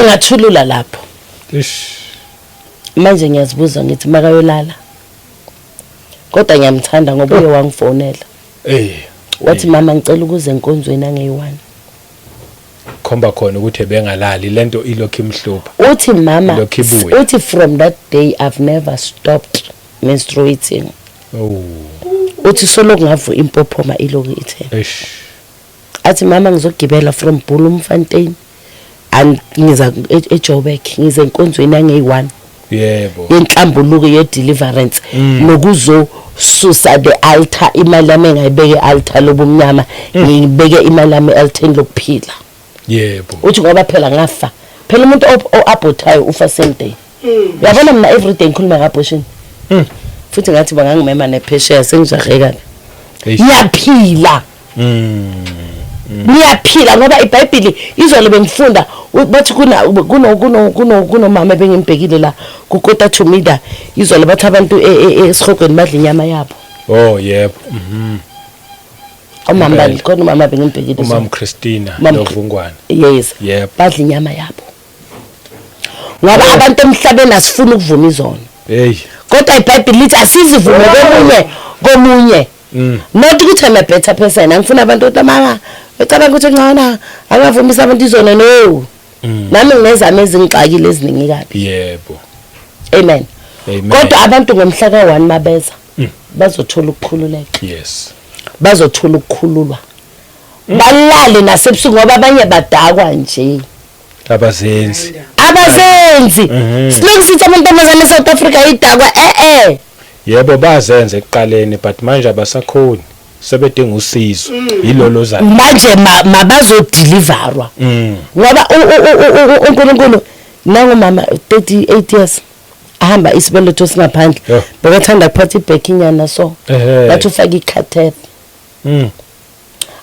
S1: Ngathulula lapho. Manje ngiyazibuza ngithi makayolala, kodwa ngiyamthanda ngoba uye wangifonela, wathi, "Mama, ngicela ukuze enkonzweni angeyi-one."
S2: Khomba khona ukuthi ebengalali, lento ilokhu imhlupha.
S1: Uthi mama,
S2: Ilokhu ibuya.
S1: uthi from that day I've never stopped menstruating. Uthi soloku ngavu impophoma iloku ithe. Athi mama, ngizogibela from Bloemfontein and ngiza eJoburg, ngize enkonzweni yangeyi-one yenhlambuluko, ye-deliverance, nokuzosusa the altar, imali yami engayibeke e-altar lobumnyama, ngibeke imali yami e-altareni lokuphila. Uthi ngoba phela ngafa phela, umuntu o-abortayo ufa same day. Uyabona mina every day ngikhuluma nge-abortion, futhi ngathi bangangimema nephesheya, sengijahe kabi. Ngiyaphila. Niyaphila ngoba iBhayibheli izolo bengifunda bathi kuna kuno kuno kuno kunomama bengimbhekile la kukota to media izolo, bathi abantu esihogweni badla inyama yabo.
S2: Oh yebo.
S1: Umama bani khona, umama bengimbhekile izolo.
S2: Umam Christina
S1: Umam
S2: Novungwane.
S1: Yes. Badla inyama yabo ngoba abantu emhlabeni asifuni ukuvuma izono.
S2: Hey.
S1: Kodwa iBhayibheli lithi asizivume komunye komunye. Not ukuthi I'm a better person. Angifuna abantu ukuthi mama becabanga ukuthi ngcono angavumisa abantu izono, no. Nami nginezami ezingixakile eziningi kabi. Amen.
S2: Amen.
S1: Kodwa abantu ngomhla ka-1 mabeza bazothola ukukhululeka. Bazothola ukukhululwa, balale nasebusuku, ngoba abanye badakwa nje.
S2: Abazenzi.
S1: Abazenzi. Silokhu sithi amantombazane eSouth Africa idakwa, eh.
S2: Yebo, bazenze ekuqaleni, but manje abasakhoni, sebedinga usizo yilolo zana.
S1: Manje mabazodeliverwa ngoba uNkulunkulu nangumama 38 years ahamba isibeletho singaphandle. Bekathanda kuphatha ibhekinyana, so bathi ufake icatheter.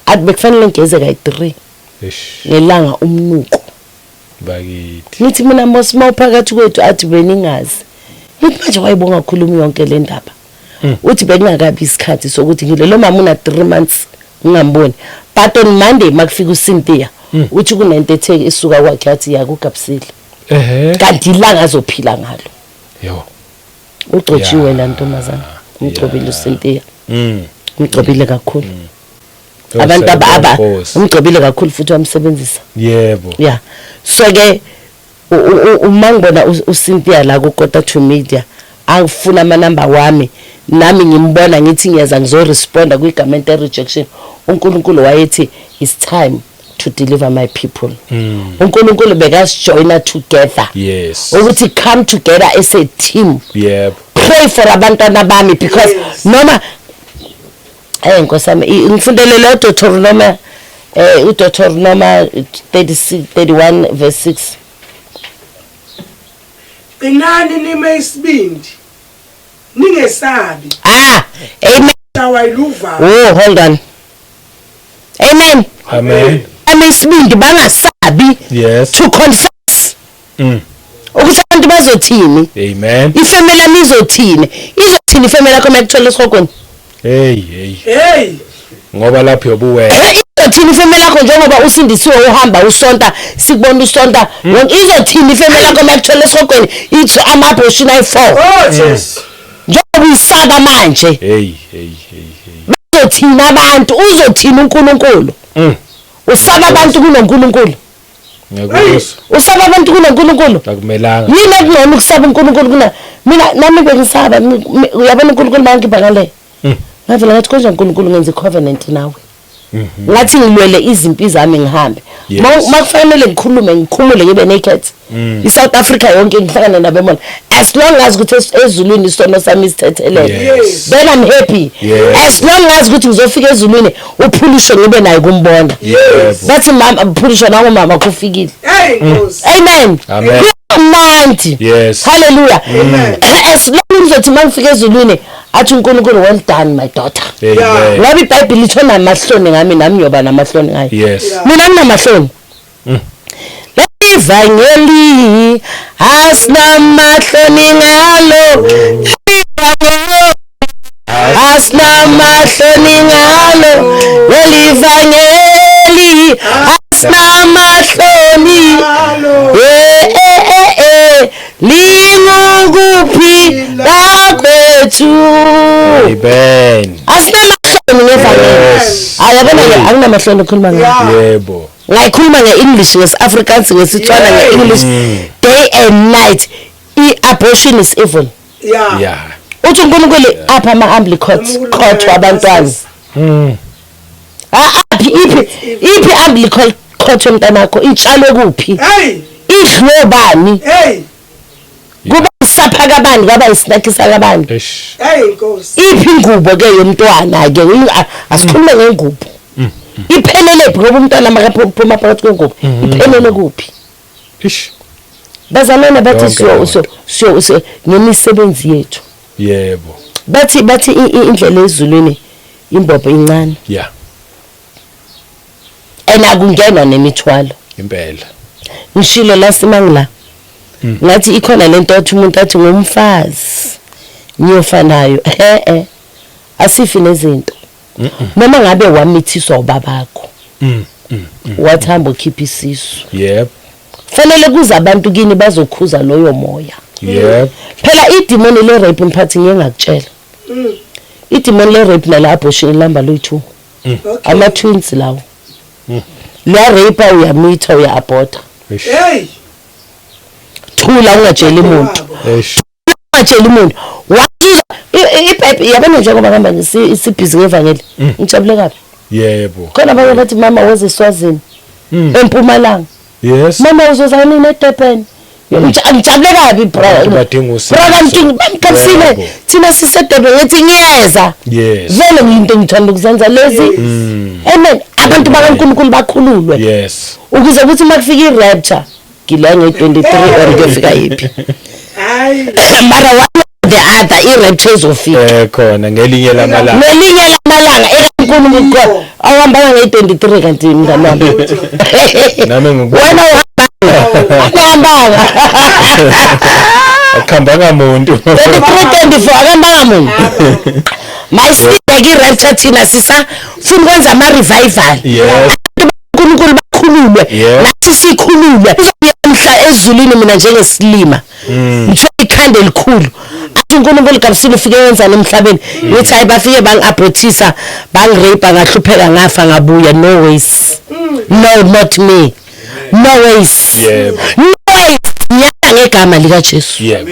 S1: Athi bekufanele ngigeze kayi-3
S2: Eish.
S1: ngelanga, umnuko.
S2: Bakithi.
S1: Ngithi mina mos mawuphakathi kwethu, athi beningazi. Ngithi manje wayibonga khuluma yonke le ndaba. Uthi bekungakabi isikhathi sokuthi ngile lo mama una 3 months ngingamboni, but on Monday makufika uCynthia, uthi kunento ethe isuka kwakhe athi yakugabisile. Kanti ilanga azophila ngalo.
S2: Yo.
S1: Ugcotshiwe la ntombazana, umgcobile uCynthia. Umgcobile kakhulu. Abantu aba
S2: Nkosi.
S1: umgcobile kakhulu futhi wamsebenzisa. Yeah, so ke uma ngibona uCynthia la ku Kota to Media angifuna ama number wami, nami ngimbona ngithi ngiyeza ngizoresponda kwigarment rejection, uNkulunkulu wayethi it's time to deliver my people. UNkulunkulu bekasijoina together ukuthi come together as a team, pray for abantwana bami, because noma nkosi yami, ngifundele lo Deuteronomy, uDeuteronomy 36 31 verse 6.
S3: Qinani nime isibindi, ningesabi.
S1: Ah, amen.
S3: Shawa iluvalo.
S1: Oh, hold on, amen.
S2: Amen.
S1: Ame isibindi, bangasabi to confess ukuthi abantu bazothini.
S2: Amen.
S1: Ifamily yami izothini? Izothini ifamily yakho makuthola esihogweni?
S2: Hey, hey.
S3: Hey.
S2: Ngoba lapho yobuwena.
S1: Izothini ifamily yakho njengoba usindisiwe, uhamba usonta, sikubona usonta yonke? Izothini ifamily yakho makuthola esihogweni ithi ama-abortion ayi-4?
S3: Oh Jesu.
S1: Njengoba uyisaba manje.
S2: Hey, hey, hey, hey.
S1: Bazothini abantu? Uzothini uNkulunkulu? Usaba abantu kunoNkulunkulu?
S2: Ngiyakuzwa.
S1: Usaba abantu kunoNkulunkulu?
S2: Akumelanga.
S1: Yini ekungcono, ukusaba uNkulunkulu kuna mina? Nami bengisaba uyabona uNkulunkulu mangipha ngale, ngavela ngathi konje uNkulunkulu ngenza i-covenant nawe, ngathi ngilwele izimpi zami, ngihambe. Makufanele ngikhulume, ngikhumule, ngibe naked, i-South Africa yonke ngihlangane nabo, as long as ukuthi ezulwini isono sami isithethelele, then I'm happy. As long as ukuthi ngizofika ezulwini uphulisho ngibe naye kumbona. Bathi mama phulisho, nangumama kufikile.
S3: Hey Nkosi.
S1: Amen.
S2: Amen.
S1: Kumnandi. Hallelujah. As long ngizothi mangifika ezulwini athi uNkulunkulu, "Well done, my daughter."
S2: Amen.
S1: Ngoba iBhayibheli litho namahloni ngami, nami ngiyoba namahloni ngayo. Mina nginamahloni. Ivangeli asinamahloni ngalo. Ivangeli asinamahloni ngalo. Leli vangeli asinamahloni. Eh eh eh eh, lingukuphila kwethu.
S2: Amen.
S1: Asinamahloni ngevangeli. Hayi, yabona ke, anginamahloni ukukhuluma ngayo. Ngayikhuluma nge-English, ngesi-Afrikaans, ngesiTswana, nge-English, day and night. I-abortion is evil. Uthi uNkulunkulu apha ama-umbilical cord wabantwana. Ah, aphi, iphi, iphi umbilical cord yomntanakho? Itshalwe kuphi?
S3: Hey.
S1: Idliwe bani?
S3: Hey.
S1: Kuba isapha kabani? Kwaba isinakhi sakabani?
S2: Eish.
S3: Hey Nkosi.
S1: Iphi ingubo ke yomntwana ke? Asikhulume ngengubo, iphelele phi? Ngoba umntwana makaphuma phakathi kwengubo, iphelele kuphi?
S2: Ish.
S1: Bazalwane, bathi
S2: Yonke leyo
S1: siyo ngemisebenzi yethu. Bathi indlela ezulwini imbobo incane. And akungenwa nemithwalo.
S2: Impela.
S1: Ngishilo la simangila. Ngathi ikhona lento athi umuntu athi ngumfazi. Ngiyofa nayo. Eh eh. Asifi nezinto. Noma ngabe wamithiswa ubabakho. Wathi hamba ukhipha isisu.
S2: Yep.
S1: Fanele kuze abantu kini bazokhuza loyo moya.
S2: Yep.
S1: Phela idemoni le rape mphathi ngiye ngakutshela. Idemoni le rape nala abortion lamba loyi-2.
S3: Okay.
S1: Ama twins lawo. La rape uyamitha uya-aborta.
S2: Eish.
S3: Hey.
S1: Thula ungatsheli umuntu.
S2: Eish.
S1: Ungatsheli umuntu. Wathi iBhayibheli yabona njengoba ngihamba sibhizi ngevangeli. Ngijabule kabi.
S2: Yebo.
S1: Khona abanye bathi mama woze eSwazini. EMpumalanga.
S2: Yes.
S1: Mama uzoza nini eDurban? Ngijabule kabi bro.
S2: Abantu badinga usizo.
S1: Brother Mtungwa bamkhansile.
S2: Yebo.
S1: Thina siseDurban ngithi ngiyeza.
S2: Yes.
S1: Vele ngiyinto engithanda ukuzenza lezi. Amen. Abantu bakaNkulunkulu bakhululwe.
S2: Yes.
S1: Ukuze kuthi makufika i-rapture ngila nge-23 or kuyofika yiphi.
S3: Hayi.
S1: Mara one or the other i-rapture izofika.
S2: Eh khona ngelinye lamalanga.
S1: Ngelinye lamalanga ekaNkulunkulu awuhambanga nge-23 kanti mngani wami.
S2: Nami ngikubona.
S1: Wena uhambanga. Akuhambanga.
S2: Akuhambanga muntu.
S1: 23 24 akambanga muntu. Mayisibheke i-rapture thina sisafuna ukwenza ama-revival.
S2: Yes.
S1: uNkulunkulu bakhululwe
S2: Yeah.
S1: nathi sikhululwe mhla ezulwini mina njengesilima ngithe ikhanda elikhulu athi uNkulunkulu Gabisile ufike wenzani emhlabeni ngithi hayi bafike bangi-abortisa bangirape ngahlupheka ngafa ngabuya. No ways, no, not me, no ways.
S2: Yebo.
S1: No ways. Ngiyala ngegama likaJesu.
S2: Yebo.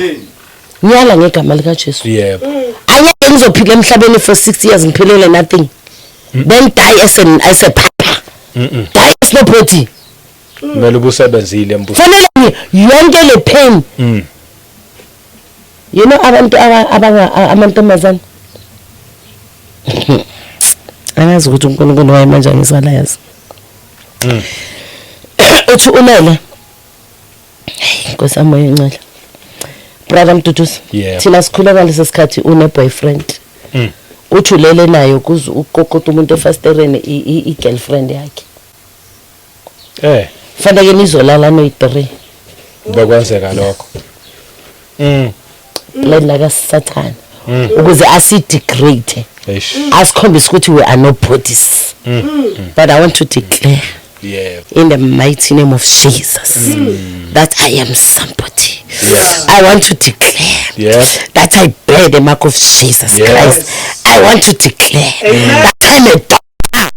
S1: Ngiyala ngegama likaJesu.
S2: Yebo.
S1: Angeke ngizophila emhlabeni for 6 years ngiphilele nothing, then die as a pauper, die as nobody.
S2: Kumele ubusebenzile mbuso.
S1: Fanele yonke le pain. You know abantu abanga amantombazane angazi ukuthi uNkulunkulu wayemanje ngisala yazi. Uthi ulele. Hey, Nkosi yami oyingcwele. Brother Mduduzi.
S2: Yebo.
S1: Thina sikhula ngalesi sikhathi une boyfriend. Uthi ulele nayo kuze ukokota umuntu efasitereni i-girlfriend yakhe. Fanele nizolala noyi-3.
S2: Bekwenzeka lokho.
S1: Plan la kaSathane ukuze asidegrade.
S2: Eish.
S1: Asikhombise ukuthi we are nobodies. But I want to declare in the mighty name of Jesus that I am somebody. I want to declare that I bear the mark of Jesus Christ. I want to declare
S3: Amen.
S1: that I'm a daughter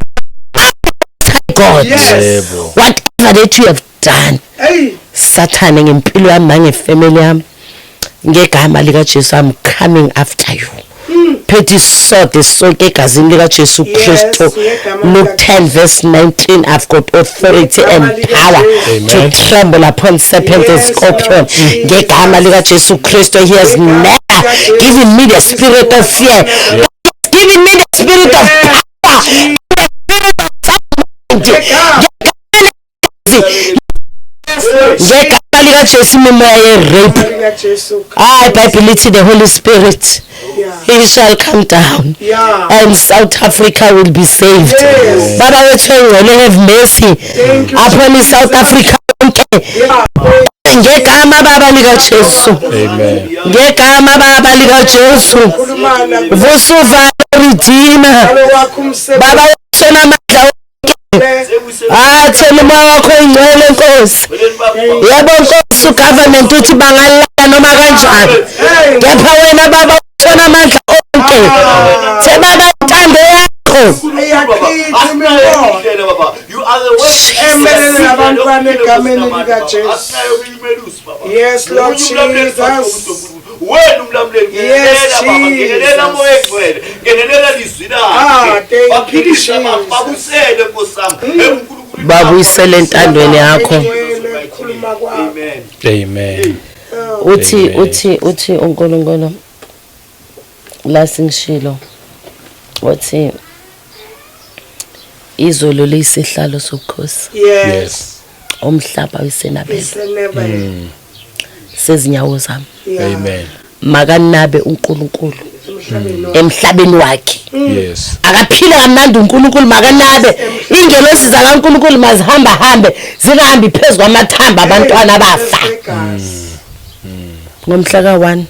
S1: of God.
S3: Yes.
S2: Yebo.
S1: Whatever that you have done,
S3: Hey.
S1: Sathane ngempilo yami nangefamily yami, ngegama likaJesu I'm coming after you. Phethe isword sonke egazini likaJesu Kristu.
S3: Ngegama
S1: Luke 10 verse 19, I've got authority and
S3: Ngegama
S1: power
S3: likaJesu.
S1: to
S2: Amen.
S1: tremble upon serpent and
S3: Yes,
S1: scorpion.
S3: Lord Jesus.
S1: Ngegama likaJesu Kristu, he has
S3: Ngegama
S1: never
S3: likaJesu
S1: given me the spirit of fear, but he has given me the spirit of power and the spirit of sound mind.
S3: Ngegama.
S1: Ngegama likaJesu imimoya ye-rape.
S3: likaJesu.
S1: Hayi, iBhayibheli lithi the Holy Spirit, he shall come down and South Africa will be saved.
S3: Yes.
S1: Baba wethu engcwele, have mercy
S3: Thank you,
S1: upon i-South Africa yonke. Ngegama baba likaJesu.
S2: Amen.
S1: Ngegama baba likaJesu.
S3: Khulumana
S1: Vusa uvalo, Redeemer.
S3: ngalo wakho umsebenzi.
S1: Baba wethu onamandla wonke. Ah, thela umoya wakho oyingcwele Nkosi. Yebo Nkosi, ugovernment uthi bangalala noma kanjani.
S3: Hey.
S1: Kepha wena baba uthona amandla onke. The baba intando yakho.
S3: Iyachitha imimoya. Emelene nabantwana egameni likaJesu. Yes, Lord Jesus.
S5: Wena umlamuleli,
S3: Yes,
S5: ngenelela baba, ngenelela
S3: Jesus.
S5: moya engcwele, ngenelela lizwi
S3: Ah,
S5: lakhe,
S3: thank you,
S5: baphilise
S3: Jesus.
S5: babusele nkosi yami enkulunkulu.
S1: Babuyisele entandweni yakho.
S3: Ngcwele, khuluma kwakho.
S5: Amen.
S2: Amen.
S1: Uthi
S2: Amen.
S1: uthi uNkulunkulu la singishilo wathi izulu liyisihlalo sobukhosi,
S3: Yes.
S1: umhlaba uyisenabelo
S3: Iseneba.
S1: sezinyawo zami.
S2: Amen.
S1: Makanabe uNkulunkulu. Emhlabeni wakhe.
S2: Yes.
S1: Akaphile kamnandi uNkulunkulu, makanabe ingelosi zakaNkulunkulu mazihamba hambe, zingahambi phezu kwamathamba abantwana bafa. Ngomhla ka-1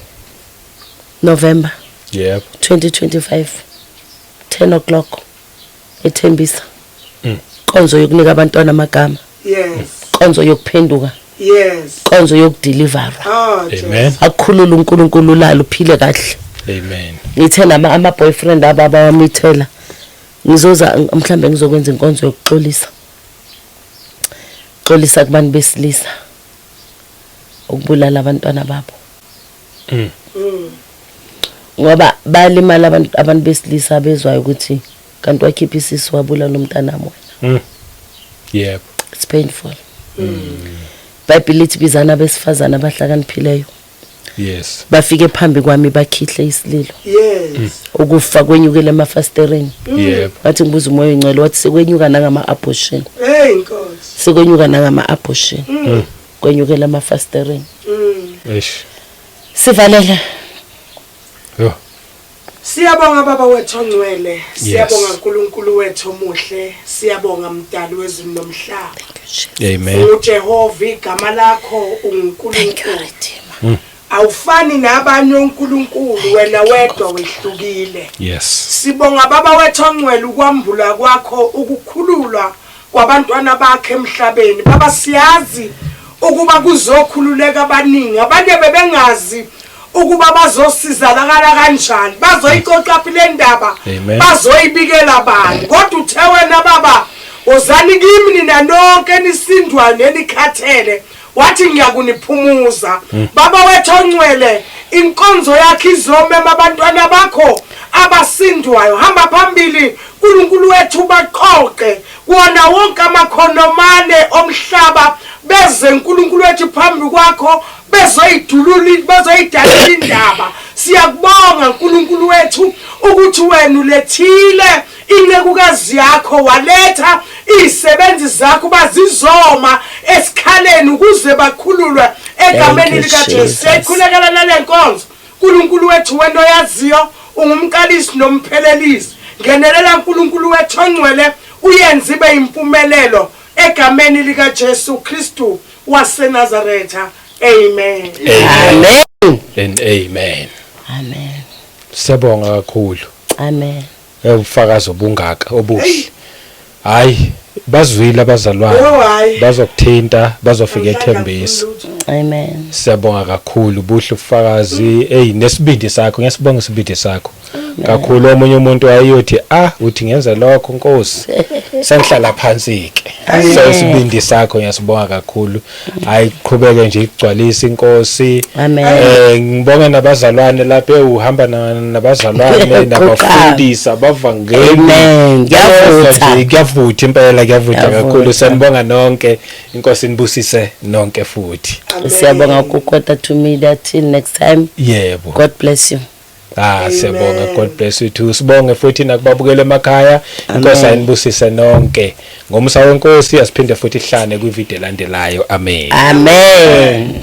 S1: November 2025, 10 o'clock eThembisa. Inkonzo yokunika abantwana amagama. Inkonzo yokuphenduka. Inkonzo yokudeliverwa.
S3: Oh,
S2: Amen.
S1: Akukhulula uNkulunkulu, ulale uphile kahle.
S2: Amen.
S1: Ngithe nama ama boyfriend ababawamithela, ngizoza mhlambe ngizokwenza inkonzo yokuxolisa, xolisa kubantu besilisa ukubulala abantwana babo. Ngoba balimala abantu besilisa bezwayo ukuthi kanti wakhipha isisu wabulala umntanami wena. It's painful. Bible lithi bizana abesifazana abahlakaniphileyo. Bafike phambi kwami bakhihle isililo. Ukufa kwenyukele emafastereni. Wathi ngibuza uMoya oNgcwele, wathi sekwenyuka nangama abortion.
S3: Hey Nkosi.
S1: Sekwenyuka nangama abortion. Kwenyukela emafastereni.
S2: Eish.
S1: Sivalele.
S2: Yo.
S3: Siyabonga Baba wethu ongcwele, siyabonga uNkulunkulu wethu omuhle, siyabonga Mdali wezulu nomhlaba.
S2: Amen.
S3: UJehova igama lakho unguNkulunkulu. Awufani nabanye oNkulunkulu, wena wedwa wehlukile. Sibonga Baba wethu ongcwele ukwambula kwakho, ukukhululwa kwabantwana bakhe emhlabeni. Baba, siyazi ukuba kuzokhululeka abaningi, abanye bebengazi ukuba bazosizalakala kanjani, bazoyixoxa phi le ndaba, bazoyibikela bani. Kodwa uthe wena Baba, wozani kimi nina nonke nisindwa nenikhathele, wathi ngiyakuniphumuza. Baba wethu ongcwele, inkonzo yakhe izomema abantwana bakho abasindwayo. Hamba phambili uNkulunkulu wethu, baqoqe kuwona wonke amakhonomane omhlaba, beze uNkulunkulu wethu phambi kwakho, bezoyidulula, bezoyidalela indaba. Siyakubonga uNkulunkulu wethu ukuthi wena ulethile incekukazi yakho, waletha izisebenzi zakho bazizoma esikhaleni ukuze bakhululwe egameni likaJesu. Siyayikhulekela nale nkonzo uNkulunkulu wethu, wena oyaziyo, ungumqalisi nomphelelisi. Ngenelela uNkulunkulu wethu ongcwele, uyenze ibe impumelelo egameni likaJesu Kristu waseNazaretha. Amen.
S1: Amen.
S2: And amen.
S1: Amen.
S2: Siyabonga kakhulu.
S1: Amen.
S2: Ubufakazi obungaka obuhle. Hayi, bazwile abazalwane.
S3: Oh, hayi.
S2: Bazokuthinta, bazofika eThembisa.
S1: Amen.
S2: Siyabonga kakhulu, buhle ubufakazi. Hey, nesibindi sakho, ngiyasibonga isibindi sakho. Kakhulu. Omunye umuntu wayeyothi, ah, uthi ngenze lokho Nkosi, sengihlala phansi ke. So isibindi sakho ngiyasibonga kakhulu. Hayi, qhubeke nje igcwalisa inkosi.
S1: Amen.
S2: Ngibonga nabazalwane lapha, uhamba nabazalwane nabafundisi abavangeli.
S1: Amen. Kuyavutha.
S2: Nje kuyavutha impela, kuyavutha kakhulu.
S1: Kuyavutha.
S2: Sanibonga nonke, inkosi inibusise nonke futhi.
S1: Siyabonga ku Quarter to Media. Till next time.
S2: Yebo.
S1: God bless you.
S2: Ah, siyabonga, God bless you too. Sibonge futhi nakubabukela emakhaya. Inkosi ayinibusise nonke. Ngomusa wenkosi asiphinde futhi ihlane kwivideo elandelayo. Amen.
S1: Amen.